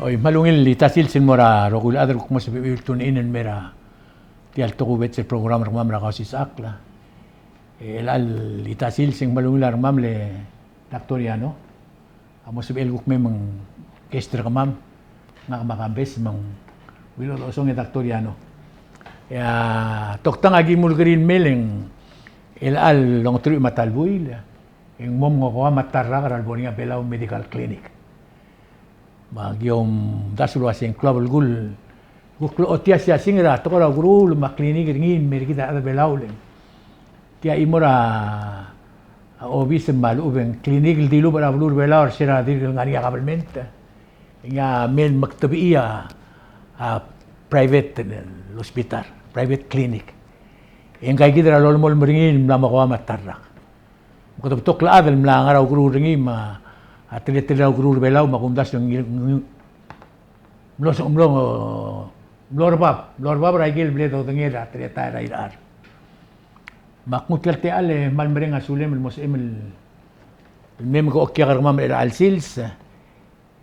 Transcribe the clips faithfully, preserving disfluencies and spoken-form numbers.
Oi, me a ungil el tia el sils el mo er a rokui el chad el kuk mo sebechir el tune in el mei er tia el tokubets el program er kemam er a Kausisechakl. E chelecha el tia el sils e ng kmal ungil a rengmam el Doctor Yano a mo sebechel el kuk mei me ng guest er kemam, ngak me a Kambes me ng Ungil Odechosong e Doctor Yano. E a toktang a ki mulekerir el mei e ng chelecha el ongeteruich me a ta el buil e ng mo mengekoa me a ta el rak er a lebo er ngii a Belau Medical Clinic. Me aki omdasu el uasei ng klou a belkul el kuk lochotii a siasing er a tekoi er a ukeruul me a klinik er ngii el mei er kid a rechad er a Belau, le ng tia chimo er a obis me a lechub e ng klinik el dilubech er a beluu er a Belau er se er a dirk el ngar er ngii a kabelment. E ngii a mei el mektebechii a private el hospital, private clinic. E ngka kid er a lolemolem er ngii el mla mekoa me a ta el rak. Me kede betok el chad el mla ngar er a ukeruul er ngii me a teletelel a ukeruul er a Belau me a kumdasu e ng mlo, mlo, mlo er bab, mlo er bab er a ikel bla dodengei er a teletael er a irechar. Me ak nguu tia el techall e kmal mereng a sulem el mo sebechem el mei me ke okiak er kemam er chelecha el sils.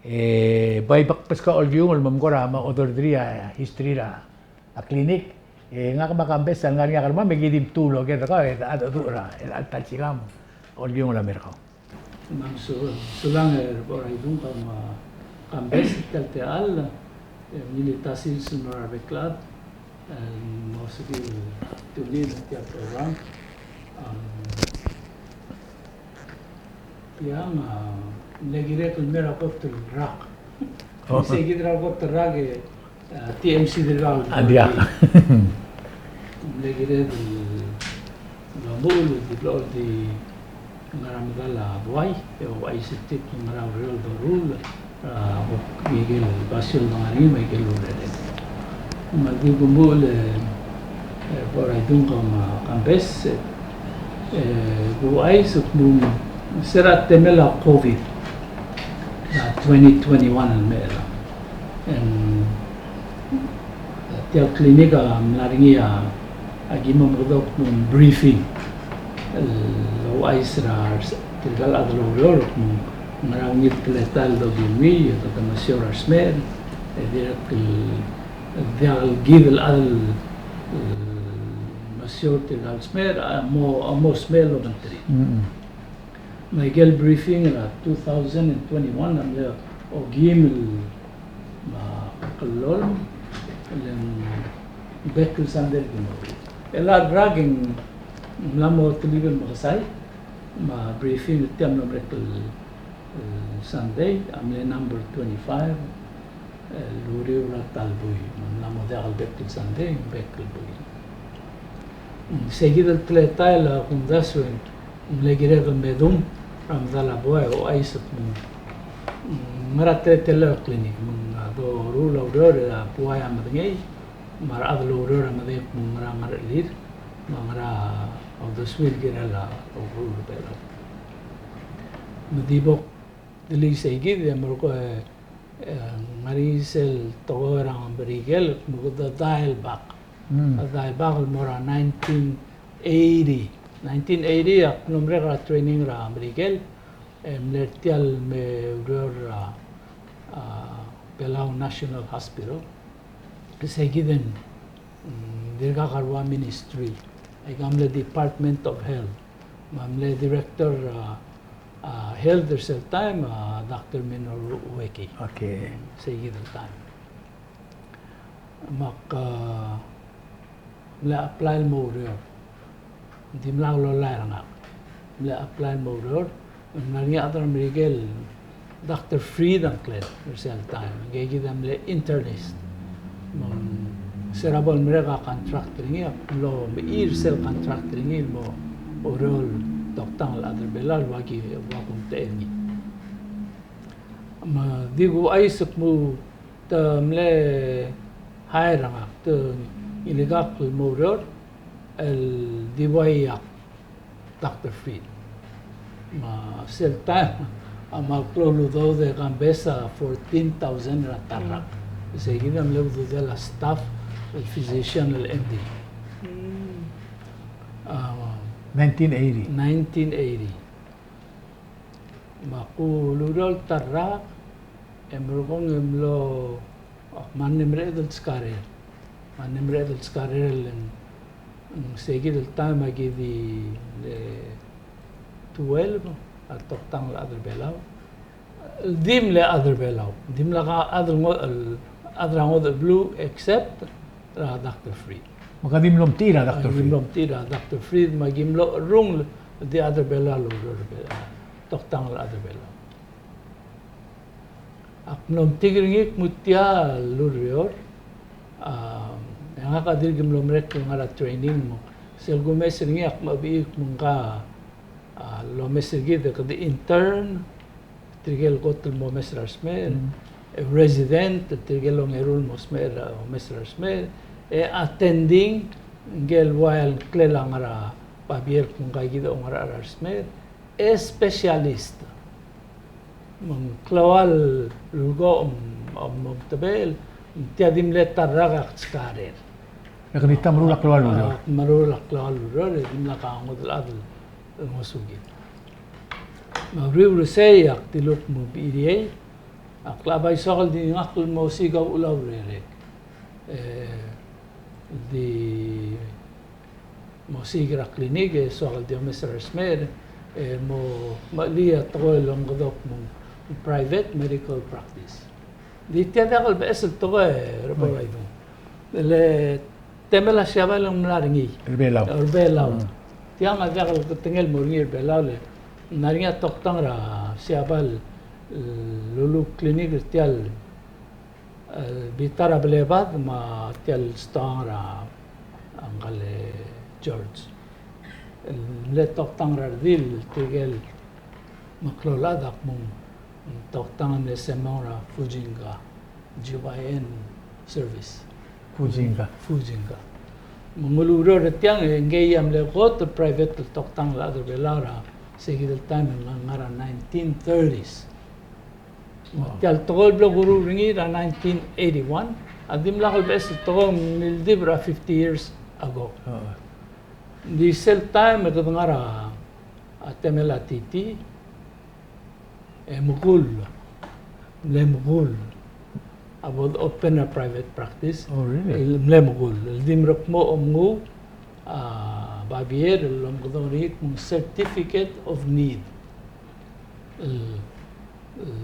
E bai bek beskau a olkiung el mo mekera me a orderii a history er a klinik. E ngak me a Kambes a lengar er ngii a kermam e ki di mtuu el oked er kau e de chedecheduch er a chelecha el ta el sikang. Olkiung el mei er kau. Me a su-, sulang er a Boraidung kau me a Kambes er tia el techall, e ungil tia el sils el mo er a rebek el chad el mo sebechir el tune in er tia el program. Am, tiang, a, mle kirek el mei er a kot el rak. Oh. Sei kid er a kot el rak e, a, T M C dirkak el. A diak. Mle kirek el, el omuchel, di blechoel di ngar er a medal a buai, e ouchais er tir el ngar er a ureor el doruul, a, ikel basio el ngar er ngii me ikel urerek. Me di kumuchel, e, e, Boraidung kau me a Kambes, e, e, kuuchais el kmo se er a temel a COVID er a twenty twenty-one el mei er a. E ng, tia el klinik a mla er ngii a, a ki mo mekedong el kmo ng briefing el ouchais er a tirka el chad el oureor el kmo ng ngera ungil teletael el dokiuii, e doke mesiou er a resmecher, e dirrek el, el diak el kid el chad el, el mesiou er tirka el smecher, a mo, a mo smecher el obengterir. Mm. Me ikel briefing er a two thousand and twenty-one a mle okeim el, me a kllolem, le ng bek el sandei el kmo. E a rak e ng mla mo telkib el mekesai, me a briefing er tia a mlo merek el, el sandei, a mle number twenty-five, el uriul er a ta el buil, me ng mla mo diak el bek el sandei, bek el buil. Sei kid el teletael a kumdasu e ng mle kirek el medung er a medal a buai e ouchais el kmo ng ngera teletelel a klinik, me ng doruul a ureor e a buai a medengei, me a rechad el oureor a medengei el kmo ng ngera ngerechelir, me a ngera uldesuir el kirel a ukeruul er a Belau. Me di bo kdulii sei kid e merkong e E, ng ngar er ngii sel tekoi er a Merikel, me kede dial back. Mm. Dial back el mo er a nineteen eighty. Nineteen eighty, ak mlo merek er a training er a Merikel, e mle er tia el me ureor er a, a, Belau National Hospital. Sei kid e ng, mm, dirkak a rua ministry. Aika mle Department of Health. Me a mle director, a, a, health er sel taem, a, Doctor Minoru Ueki. Okay. Sei kid el taem. Me ak, a, mle apply el mo oureor. Ng dimlak lolai er ngak. Mle apply el mo oureor. Ng mla er ngii a chad er a Merikel, Doctor Fried a ngklel er sel taem. Ngii kid a mle internist. Me ng se er a bo lemerek a contract er ngii, ak mlo mechir sel contract er ngii el mo oureor el toktang el chad er a Belau el ua ki, ua kumtechei er ngii. Me di kuuchais el kmo te mle hire er ngak, te ngilikakl el mo oureor el di ua ak Doctor Fried. Me sel taem a mle klou el udoud e Kambes a fourteen thousand er a ta el rak. Sei kid a mle ududel a staff el physician el M D. Mm. A, nineteen eighty. Nineteen eighty. Me ak ulureor el ta el rak, E merekong e mlo, oh, me ng mle mereched el skarer. Me ng mle mereched el skarer el ng, ng se kid el taem a ki di le twelve a toktang el chad er a Belau. Di mle chad er a Belau. Di mle chad el ngo-, el chad er a ngodech el beluu except er a Doctor Fried. Me ka di mlo mtechir a Doctor Fried. Di mlo mtechir a Doctor Fried, me ki mlo cherrungel di chad er a Belau el oureor er a Belau. Toktang el chad er a Belau. Ak mlo metik er ngii el kmo tia el ureor, a, e ngak a dirk mlo merek el ngar er a training mo. Sel kumes er ngii ak mo bechiik me ngka, a, lomes er kid e kede intern, tirke el kot el mo omes er a resmecher, e resident, tirke el ongeru el mo smecher, omes er a resmecher, e attending, ngike el ua el ngklel a ngar er a babier el kmo ngka kid a ongerachel er a resmecher, e specialist. Me ng klou a lulekoi, me ng, me ng tebechel, me tia di mle ta el rak ak skarer. E kede di ta meruul a klou a lulekoi. A, meruul a klou a lulekoi, e dimlak a ngodech el chad el ngosukid. Me a uriul er sei ak dilu el kmo biriei, ak locha bai soak el di ngak el mo osiik a uchul a urerek. E, di mo osiik er a clinic, e soak el di omes er a resmecher, e mo, mo mechelii a tekoi el omekedong el kmo private medical practice. Di tia diak el beches el tekoi, e, Rebo Raidung. Le temel a Siabal e ng mla er ngii. Er a Belau. Er a Belau. Tiang a diak el ketengel el mo er ngii er a Belau le. Ng ngar er ngii a toktang er a Siabal, e, lulu clinic er tia el, e, bita er a Belebad me tia el stoang er a ngkal George. El mle toktang er a redil, tirke el meklou el chad a kmo ng toktang e mle semong er a Fujinka, G Y N service. Fujinka. Fujinka. Me ng ulureor er tiang, e ngii a mle kot el private el toktang el chad er a Belau er a se kid el taem el ngar er a nineteen thirties. Wow. Tia el tekoi el blo kuruul er ngii er a nineteen eighty-one, a dimlak el beches el tekoi, ng mildib er a fifty years ago. Di sel taem e kede ngar er a, a temel a T T, e mekull, mle mekull a bo dopen a private practice. Oh, really? El mle mekull. El di merekmo omenguu a babier el omekedong er ngii el kmo ng certificate of need. El, el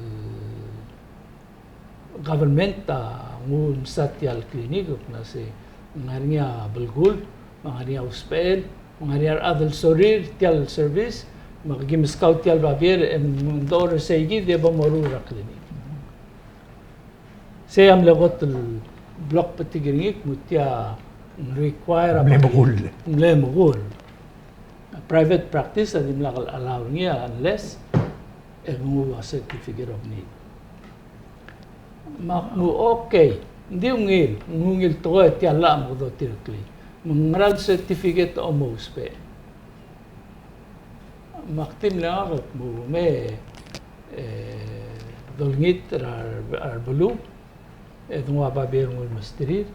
government a nguu el msa tia el clinic, me ng sei ng ngar er ngii a belkul, me ng ngar er ngii a usbechel, me ng ngar er ngii a rechad el sorir tia el service, me aki meskau tia el babier, e ng dechor er sei kid e bo moruul er a clinic. Sei a mle kot el blo kbetik er ngii el kmo tia ng require a mle mekull. Mle mekull. Private practice a dimlak el allow er ngii unless e ke nguu a certificate of need. Me ak nguu, okay, ng di ungil, ng ungil tekoi e tia el llach a mekedotir a clinic. Me ng ngera el certificate a omousbech? Me ak di mle ngak el kmo me, e, dolengit er a, er a beluu, e denguu a babier el nguu el mesterir,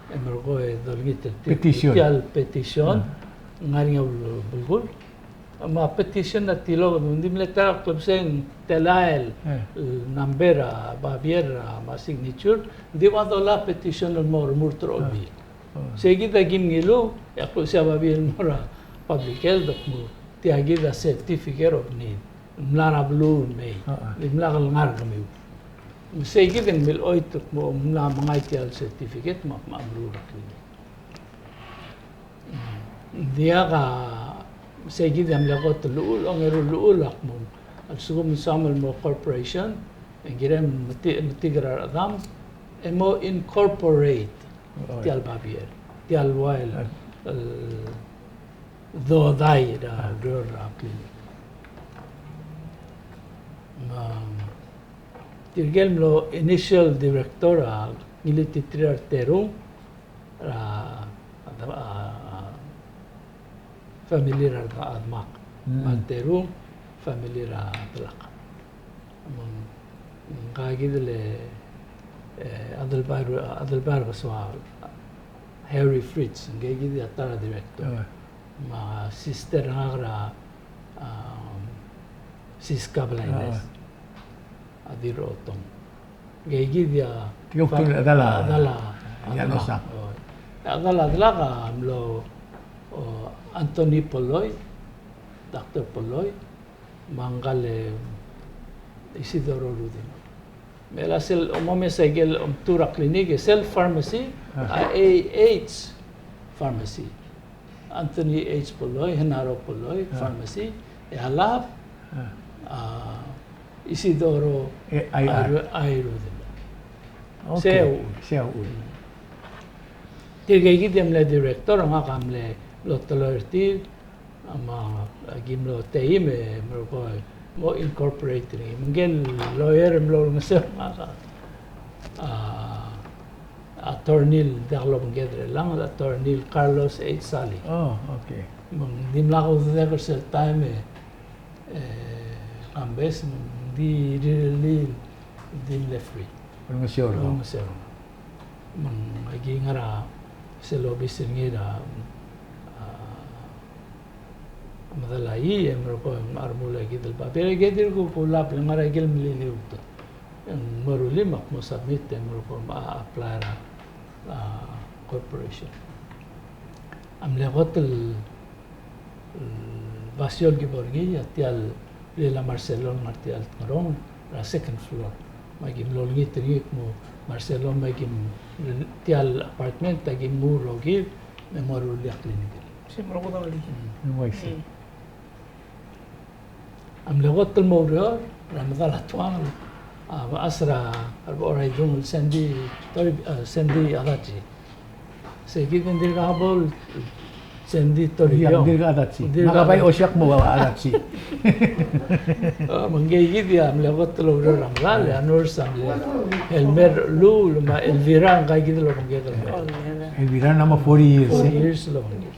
e merekong e dolengit er tir, petition. Tia el petition, ng ngar er ngii a belkul. Me a petition a tilobed, ng di mle ta er a klebesei ng telael, e, number a babier, a, me a signature, ng di ua dolai a petition el mo remurt er a olbiil. Sei kid a kim ngiluu, e a klou sei a babier el mo er a public health el kmo tia kid a certificate of need. Ng mla er a beluu el mei. Dimlak el ngar er kemiu. Me sei kid e ng milechoit el kmo ng mla mengai tia el certificate me ak meruul er a clinic. Ng diak a, sei kid a mle kot el llechul, ongeru el llechul a kmo a lsekum ng soam el mo corporation, e ng kirem metik, metik er a rechedam, e mo incorporate tia el babier, tia el ua el, el dodai er a, er a clinic. Me tirke el mlo initial director a ngiltiterir a Terung, er a, a, a, family er a, a, Demak. Me a Terung, family er a Delak. Me ng, ngka kid el, e, Adelbai, Adelbai er a Kesoaol, Harry Fritz, ngka kid a ta er a director. Me a sister er ngak er a, a, Siska Blaines. A Dirrotong. Ngii kid a, tirke el chedal a, chedal a, a delak. O, a chedal a delak a mlo, o, Anthony Polloi, Doctor Polloi, me ngkal Isidoro Rudimch. Me a sel, omes a ikel omtuu er a clinic, e sel pharmacy, a A H pharmacy. Anthony H. Polloi, Genaro Polloi, pharmacy, e a lab, a Isidoro, e, I R. I R, I R. Okay. Sei a uchul. Sei a uchul. Tirke kid a mle director, ngak a mle, mlo teloi er tir, me aki mlo teim e mereko mo incorporate er ngii. Me ngike el lawyer el mlo olengeseu er ngak a, a, attorney el diak lobengked er chelechang, attorney el Carlos H. Salii. Oh, okay. Me ng dimlak a udoud er sel taem e, e, Kambes, me ng di rirellii, di mle free. Olengeseu er ngak. Olengeseu er ngak. Me ng aki ngar er sel obis er ngii er a, a, Medalaii, e mereko me a remuul a kid el babier, e kid el ku-, kulab le ngar er a ikel mliliut. E ng meruul me ak mo submit e mereko me a apply er a, a, corporation. A mle kot el, el basio el ki bo er ngii a tia el blil a Marcelo el ngar tia el ngerang er a second floor. Me aki mlo olengit er ngii el kmo Marcelo me aki m-, tia el apartment aki mnguu el rokir me mo ruul a clinic. Sei, me a rokui a dolekoi. Mm. Uaisei. Mm. A mle kot el mo oureor er a medal a tuangel a mechas er a Rebechor a Idung el Sandy Tori-, e, Sandy Adachi. Sei kid ng dirkak bo el Sandy Toribiong. Ng dirkak Adachi. Ng dirkak. Me a bai osiak mo Adachi. E, me ngii kid a mle kot el oureor er a medal, a nurse a mle Elmer Lu, me a Elvira, ngka kid el obengkek el. Elvira. Elvira ng mo forty years, e? Forty years el obengkek.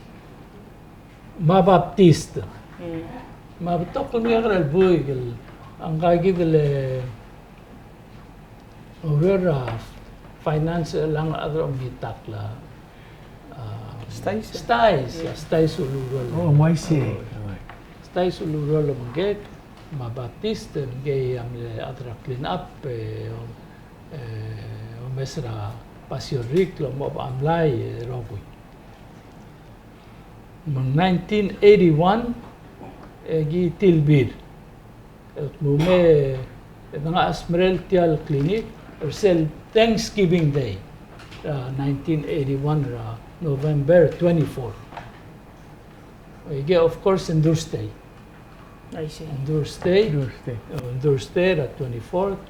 Me a Baptist. Mm. Me a betok el mei er a buik el, ngka kid el, e, oureor er a finance el ngar er a chad er a omengitakl a, a, Stais. Stais, a Stais Uluruol. Oh, uaisei. Oh. Stais Uluruol el obengkek, me a Baptist, e, ngii a mle chad er a clean up, e, e, omes er a basio er a rik el mo omechai, e, rokui. Me ng nineteen eighty-one, e ki tilbir. E kmo me, e dengai a smecher er tia el clinic er sel Thanksgiving Day, e, nineteen eighty-one, er a November twenty-four. E ke, of course, ng Thursday. I see. Ng Thursday. Thursday. E, ng Thursday, er a twenty-fourth,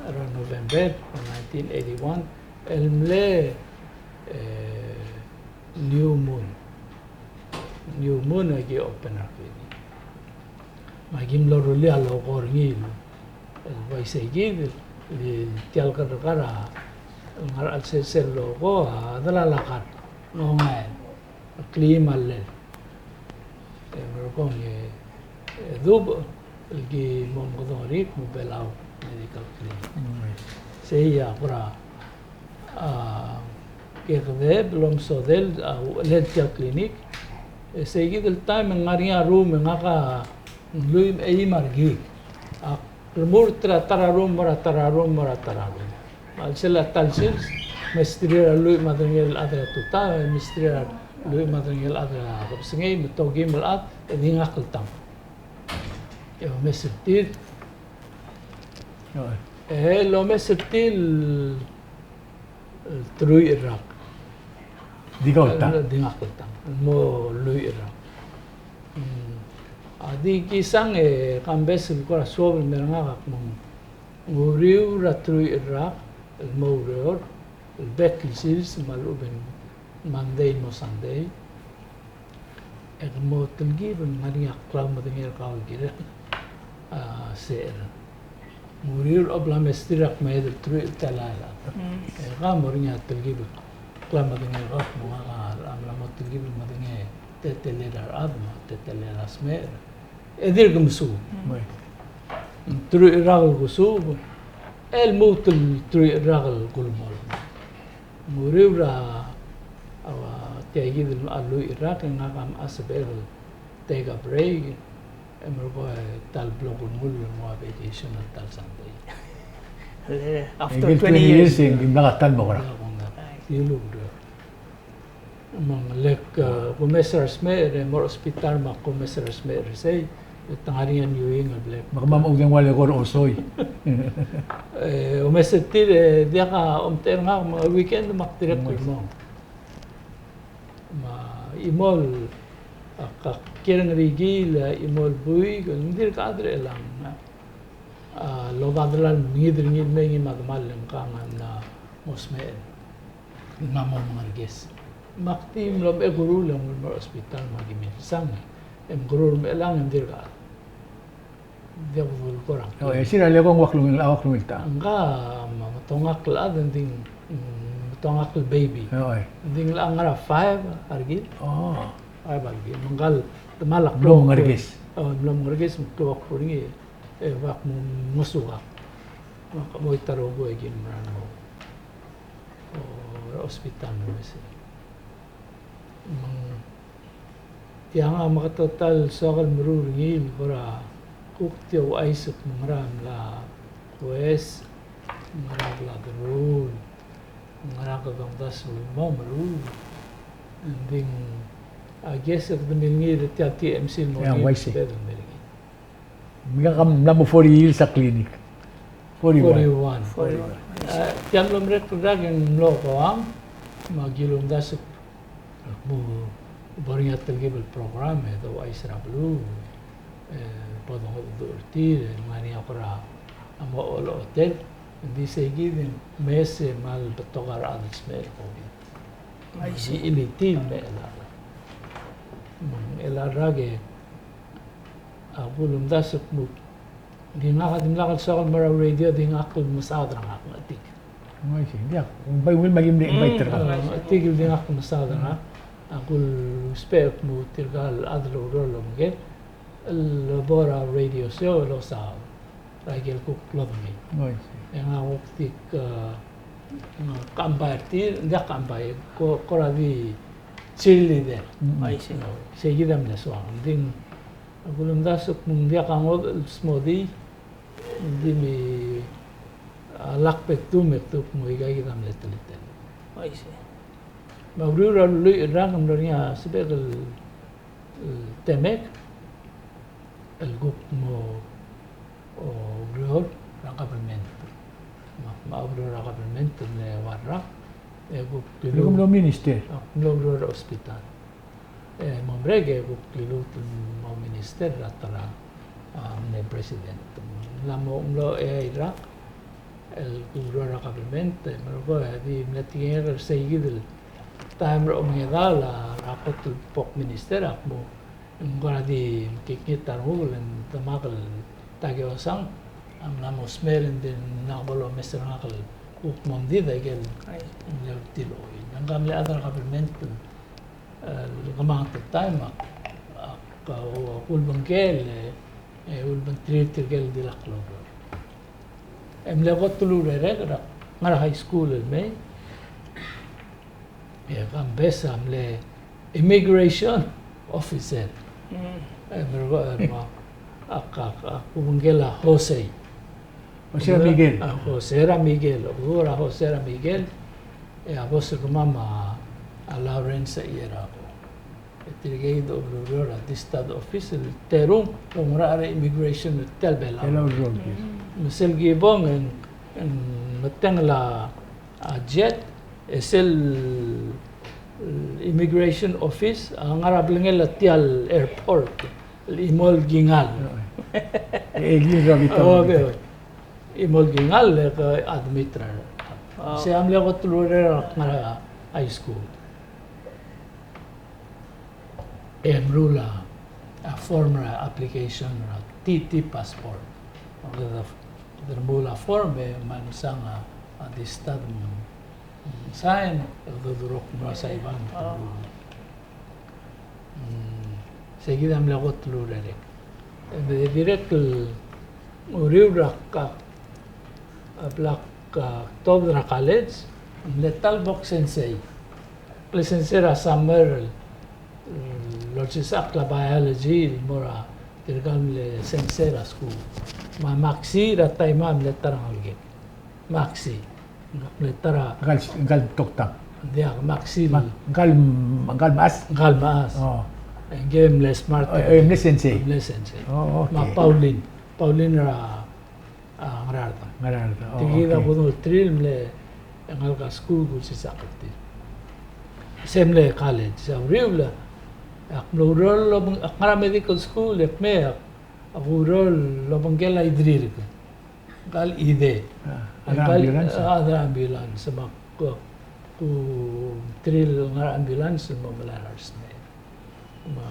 er a November, er a nineteen eighty-one, el mle, e, New Moon. New Moon a ki open er a clinic. Me a ki mlo rullii a logo er ngii el uaisei kid, el tia el kerrekar a ngar er a chelsel sel logo a delal a kar, ngongael, kleim a llel. E merekong e, e dubech el ki mo omekedong er ngii el kmo Belau Medical Clinic. Mm. Sei a kora, a, kekedeb el omesodel a uchelel tia el clinic. E sei kid el taem e ng ngar er ngii a room e ngak a lluich me a eim a rekik. Ak remurt er a ta er a room, mo er a ta er a room, mo er a ta er a room. Me a chelsel a ta el sils, mesterir a lluich me a derengel el chad er a tutau, mesterir a lluich me a derengel el chad er a kebesengei, me te okeim el chad, e di ngak el tang. E omes er tir. E lomes er tir el, el truich el rak. Di kau el tang. Di ngak el tang. El mo lluich el rak. Mm. A di kisang e Kambes el kora suobel el mer ngak a kmo ng uriul er a truich el rak el mo oureor, el bek el sils me a lechub e ng Monday el mo Sunday. E ke mo telkib e ng ngar er ngii a klaumedengei er kau el kirel a secher. Ng uriul a bla mesterir a kmeed el truich el telael. Mm. E ke mo er ngii a telkib el klaumedengei er kau, me ngak a mla mo telkib el medengei a teletelel a rechad me a teletelel a smecher. E dirk mesuub. Mm. Truich el rak el kusuub, e lmuut el truich el rak el kulemolem. Ng uriul er a, a, tia kid el lluich el rak, e ngak a mechas e bek el take a break, e merekong e ta el blo kulemuul el mo a vacation er a ta el Sunday. After twenty years, e ng dimlak a ta el mo ngerang. Dilu, dilu. Me ng lek, e, kumes er a resmecher, e mo er a hospital me a kumes er a resmecher er sei, e te ngar er ngii a New England Black. Me kemam a oudengua el eko er a osoi. E, omes er tir, e diak a omtechei er ngak, me a weekend me ak dirrek el mong. Me a chimo el, a, ak kiei er a Ngerikiil, a chimo el buik, ng dirk chad er chelechang. A, lobedel a mengid er ngii el mei, ngii me a demal el ngkang a mla mo smecher. Me a mo mengerekes. Me ak di mlo mechekurul e ng mo er a hospital me aki milsang. E mekerur me chelechang e ng dirk chad. Diak bo el kora. O, e sel a leko ng ua klungil, ua klungil ta. Ngka, me, metongakl el chad, e ng di, mm, metongakl el baby. O, e. Ng di ngar er a five a rekil. O. Five a rekil. Me ngka el demal a mlo mengerekes. O, mlo mengerekes, me klou a kuk er ngii. E, ua kmo ngosukak. Me ak mo ta er a rokui e ki mera el mo, o, hospital me mesa. Me ng Tiang a meketeket el soak el meruul er ngii el kora kuk tia ouchais el kmo ngera mla kues, ngera bla deruul, ngera kede omdasu el mo meruul. Ng di, I guess, e kede milengei er tia el T M C el mo er ngii, kede milengei. Me ng mla mo forty years a clinic. Forty-one. Forty-one. Forty-one. E, tia mlo merek el rak e ng mlo Guam, me aki omdasu el kmo bo er ngii a telkib el program e de ouchais er a beluu, e, bo dongedecheduch er tir, e ng ngar er ngii a kora mo olechotel, ng di seikid e ng mes e kmal betok a rechad el smecher el COVID. Di chilitii el mei er a rak. Me ng mei er a rak e a kulumdasu el kmo, di ngak a dimlak el soak el mo er a radio, di ngak el mesaod er ngak, ng chetik. Ng uaisei, diak, ng bai ungil me aki mle invite er ngak. Ng chetik el di ngak el mesaod er ngak, a kulousbech el kmo tirka el chad el oureor el obengkel, el bo er a radio show el osaod er a ikel kuk lodengei. Ng uaisei. E ngak a kuk di, e, ng kambai er tir, diak kambai, ko-, kora di cheerleader. Mm. Ng uaisei. Seikid a mle soak. Ng di, a kulumdasu el kmo ng diak a ngodech el smodii, ng di me a lak betok me betok el kmo aika kid a mle teletel. Uaisei. Me a uriul er a lluich el rak e ng mlo er ngii a sebechek el, el temek el kuk mo oureor er a government. Me a, me a oureor er a government el mle ua el rak, e kuk dilu. Kuk mlo minister. A, mlo oureor er a hospital. E, mo merek e kuk liluut el mo minister er a ta er a, a, mle president. Ng mla mo, mlo eai el rak el kuruul er a government, e, me a leko, e, di mle tekingek er seikid el taem er a omengedaol er a kot el bo kuk minister, a kmo ng kora di mekngit a renguk el ng demak el Takeo Sang a mla mo smecher e ng di ng mla bo lomes er ngak el kuk mo mdid a ikel mle ultil oil. Ngka a mle chad er a government el, e, kemanget el taem, ak, ak, a, ulebengkel, e, e, ulebengterir tirke el di lak lobor. E mle kot el urerek er a, ngar er a high school el mei, e, Kambes a mle immigration officer. Mm. E, me, e, me, ak, ak, ak, ak obengkel a Jose. Jose er a Miguel. A, Jose er a Miguel. Odureklii a Jose er a Miguel. E a bos er kemam a, a Lawrence Ierako. E tirke el doureor er a Distad Office el terung el oungerachel er a immigration er tia el Belau. Belau el rokir. Me sel kibong e ng, e ng metengel a, a jet, e sel, e, immigration office a ngar er a belngel a tia el airport, el chimo el kingall. E, e, chimo el kingall e ke admit er a. Oh. Sei a mle kot el urerek er a ngar er a high school. E meruul a, a, form er a application er a T T passport. Kede, kede meruul a form e kmal mesang a, a Distad me ng sign, e kede durokl el mo er a Saipan. Oh. Mm, seikid a mle kot el urerek. E dirrek el uriul er a ka, a blak a tuobed er a college, ng mle ta el bo ksensei. Mle sensei er a summer, mm, el olsisechakl a biology el mo er tirka el mle sensei er a skuul. Me a maksi er a taem a mle ta er a ngelekek. Maxi. Ng mle ta er a ngkal, ngkal toktang. Diak, Maxi. Ma-, ngkal, ngkal mechas. Ngkal mechas. Oh. E ngii a mle smart. Oh, e mle sensei. Mle sensei. Oh, okay. Me a Pauline. Pauline er a, a, Ngaraard. Ngaraard. Oh, okay. Tirke a kuk ulterir el mle ngalek er a skuul el kuusisechakl er tir. Se mle college. Se a uriul, ak mlo oureor el obeng-, ak ngar er a medical school, e kmei, ak oureor el obengkel a Idrirk. Ngkal Ide. Ah, ngkal ambulance. Ah, ngkal ambulance. Me ak ku, ku ulterir el ngar er a ambulance el mo melai er a resmecher. Me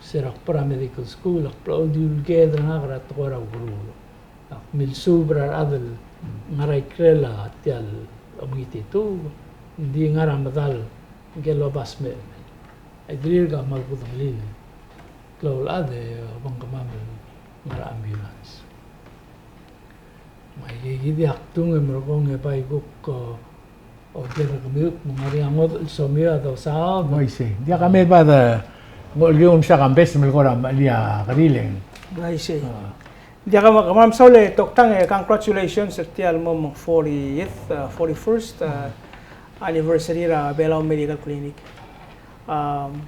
se er a kbo er a medical school, ak bla di ulked er ngak er a tekoi er a ukeruul. Ak milsuub er a rechad el ngar er a ikrel a tia el omengititub, ng di ngar er a medal ngike el oba smecher. A Idrirk a kmal kudengelii el klou el chad e obengkemam el ngar er a ambulance. Me aike kid a kdung e merekong e bai kuk, o, oker er kemiu me ng ngar er ngii a ngodech el somiu a dosaod. Uaisei. Diak a me bad, e, ng olekiu e msa kambes el melekoi er a mechelii a kerileng. Uaisei. A. Diak a me, kemam a mesaul e toktang e congratulations er tia el mo fortieth, e, forty-first, e, anniversary er a Belau Medical Clinic. Um,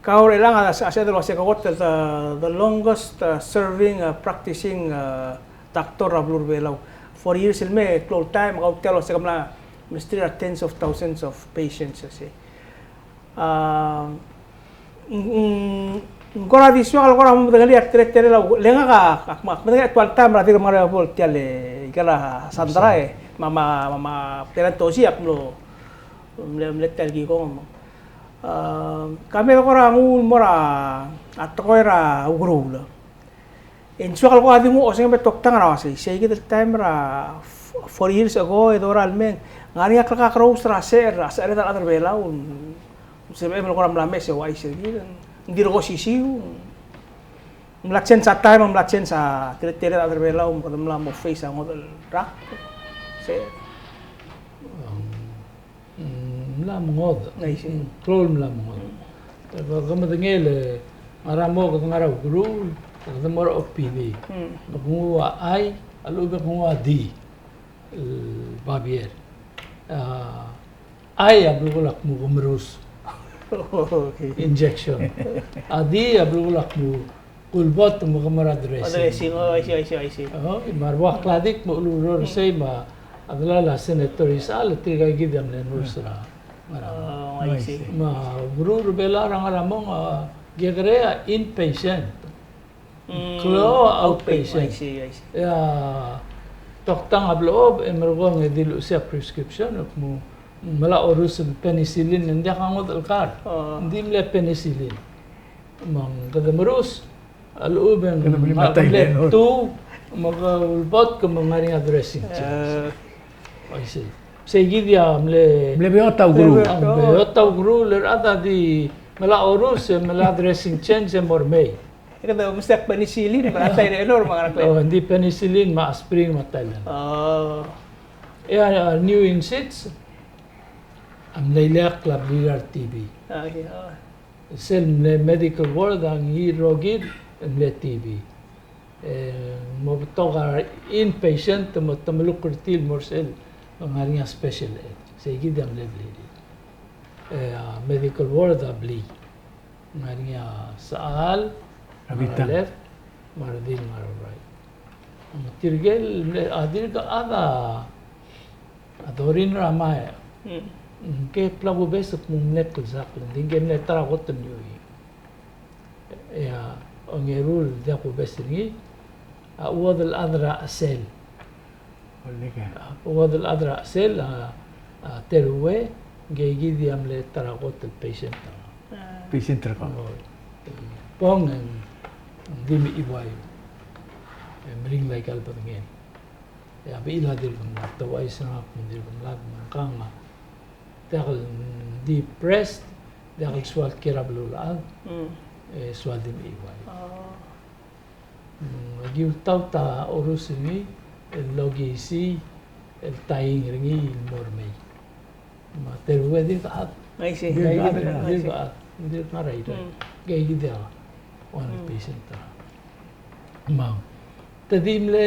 Kau er chelechang a se-, a sebeched el uase ke kot el the, the longest, uh, serving, uh, practicing, uh, doctor er a beluu er a Belau. Forty years el mei, klou el taem, kau tia el uase ke mla mesterir a tens of thousands of patients, se. Uh, ng, ng, ng kora di soak el kora mo medengelii a teletelel a, le ngak a, ak, ak medengei a tual taem er a dirk ngar er a bo el tia el, ikel a Sandra e, me a, me a, me a, me a Pelantosi ak mlo, mle, mle tia el kikong. A, ka me de kora nguu el mo er a, a tekoi er a ukeruul. E ng soak el kora di nguu a osengem e toktang er a uasei, sei kid el taem er a f-, forty years ago, e dorael el mei, ng ngar er ngii a klekakerous er a secher, a sechered a rechad er a Belau, ng sebechem el kora mla mes e uaisei kid, ng dirk osisiu, ng mla change a taem, ng mla change a teletelel a rechad er a Belau, me kede mla mo face a ngodech el rak, se. Mm, mla mo ngodech. Aisei. Mm, klou el mla mo ngodech. Mm. Te ke medengei el ngar er a mo kede ngar er a ukeruul, kede mo er a O P D. Mm. Me ke nguu a chai, a lechub e ke nguu a D, el babier. A, chai a belkul a kmo kemerus. Okay. Injection. A D a belkul a kmo kulbot me ke mo er a dressing. Dressing, oh, I see, I see, I see. Oh, me a rua kladik me a ureor er sei me a delal a Senator Isechal, tirka kid a mle nurse er a ngar er a mong. Oh, I see. Me a ukeruul er a Belau er a ngar er a mong, a, kekerei a inpatient. Mm, klou a outpatient. Outpatient. I see, I see. E a toktang a blechob, e merekong e di luchesii a prescription, e kmo ng melai a orus el penicillin, ng diak a ngodech el kar. Oh. Ng di mle penicillin. Me ng kede merus, a lechub e ng kede mle mle Tylenol. Tu, me ke ulbot ke me ngar er ngii a dressing change. Eh. I see. Sei kid a mle, mle beot a ukeruul. Mle beot. A, beot a ukeruul, e a rechad a di melai a orus, e melai a dressing change, e mo er mei. E kede mesterir a penicillin, me a Tylenol, me a ngerang. Oh, ng di penicillin, me a aspirin, me a Tylenol. Oh. E a, a new NSIDS, a mle ileakl a blirir a T B. Ah, yeah. Sel mle medical ward a ngii el rokir el mle T B. E, mo betok a inpatient, te mo, te melukl er tir el mo er sel, me ng ngar er ngii a special ed. Sei kid a mle blirir. E, a medical ward a blii. Ng ngar er ngii a sechal, a bita, ngar er a left, me a redil ngar er a right. Me tirke el, a dirk a chad a A dorin er a maech. Mm. Ngke bla kubes el kmo ng mle klsakl, ng di ngke mle ta er a kot el nyoii. E a ongeru el diak kubes er ngii, a chuodel el chad er a Chesel. Oleke. A chuodel el chad er a Chesel, a, a Terue, ngke kid a mle ta er a kot el patient. Ah. Patient er kau. Oi. Bong e ng di mechiuaiu. E meringel aika el bedengel. E a bechil a dirk mlak, te ouchais er ngak me ng dirk mlak, me ng kang a diak el depressed, diak el soal kiei er a beluulechad, mm, e soal di mechiuaiu. Oh. Mm, aki ultaut a orus er ngii el okisii el taing er ngii el mo er mei. Me a Terue dirk chad. I see. Dirk chad, dirk chad. Dirk ngar er a Irrai. Mm. Ngke kid a one, mm, patient a. Me te di mle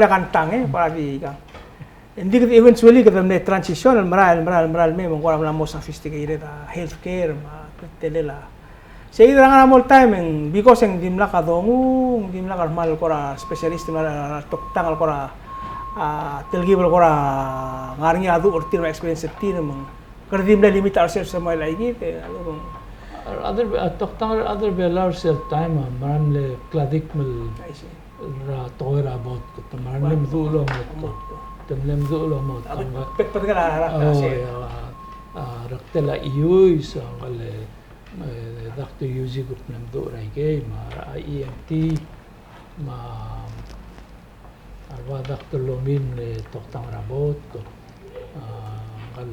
mle kantang, e, kora di kang. Ng di kede eventually kede mle transition el merael, el merael, el merael el mei me ng kora mla mo sophisticated a healthcare me a teletelel a. Sei kid er a ngar er a mo el taem e ng because e ng dimlak a dongu, ng dimlak a kmal kora specialist, ng mla er a toktang el kora, a, telkib el kora ngar er ngii a duch er tir me a experience er tir me ng kede di mle limit ourselves el mo er aika kid, e, a lechub e ng. A rechad er, a, toktang er a rechad er a Belau er sel taem a, mera el mle kladik me l-, I see. Er a tekoi er a vote, kede mera el mle meduch el omotkong. Te mle meduch el omotkong. A, bet, bet, bet, a, a, a, a, a, Doctor Yuzi, a, ngkal, e, Doctor Yuzi kuk mle meduch er aikei, me a, a, E N T, me a, a rua Doctor Lomin el toktang er a vote, a, ngkal,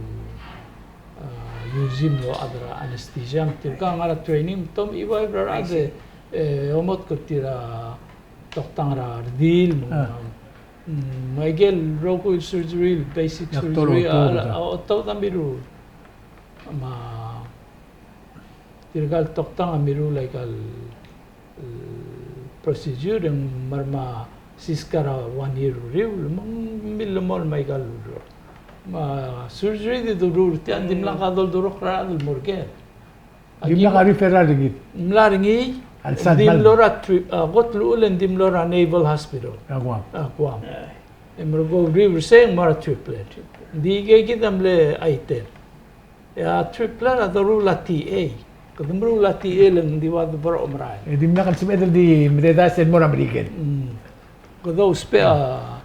a, Yuzi el chad er a anesthesia, tirka ngar er a training, te mle evolve er a rechad, e, omotkong er tir a toktang er a redil, me ng, mm, me aike el rokui el surgery, el basic surgery, a, a, a, otobed a mirruul. Me tirka el toktang a mirruul aika el, el procedure e ng mera me a siska er a one year er a uriul, me ng millemolem aika el ureor. Me a surgery di doruul er tiang, ng dimlak a doldurokl er a rechad el mo er ker. Dimlak a referral er kid. Mla er ngii, ng di mlo er a tri-, a, kot el uchul e ng di mlo er a Naval Hospital. A Guam. A Guam. E merekong e uriul er sei e ng mo er a Tripler. Ng di aika kid a mle aiter. E a Tripler a doruul a T A. Kede meruul a T A le ng di ua de bo er a omerael. E dimlak el sebeched el di mededaes el mo er a Merikel. Mm. Kede ousbech a,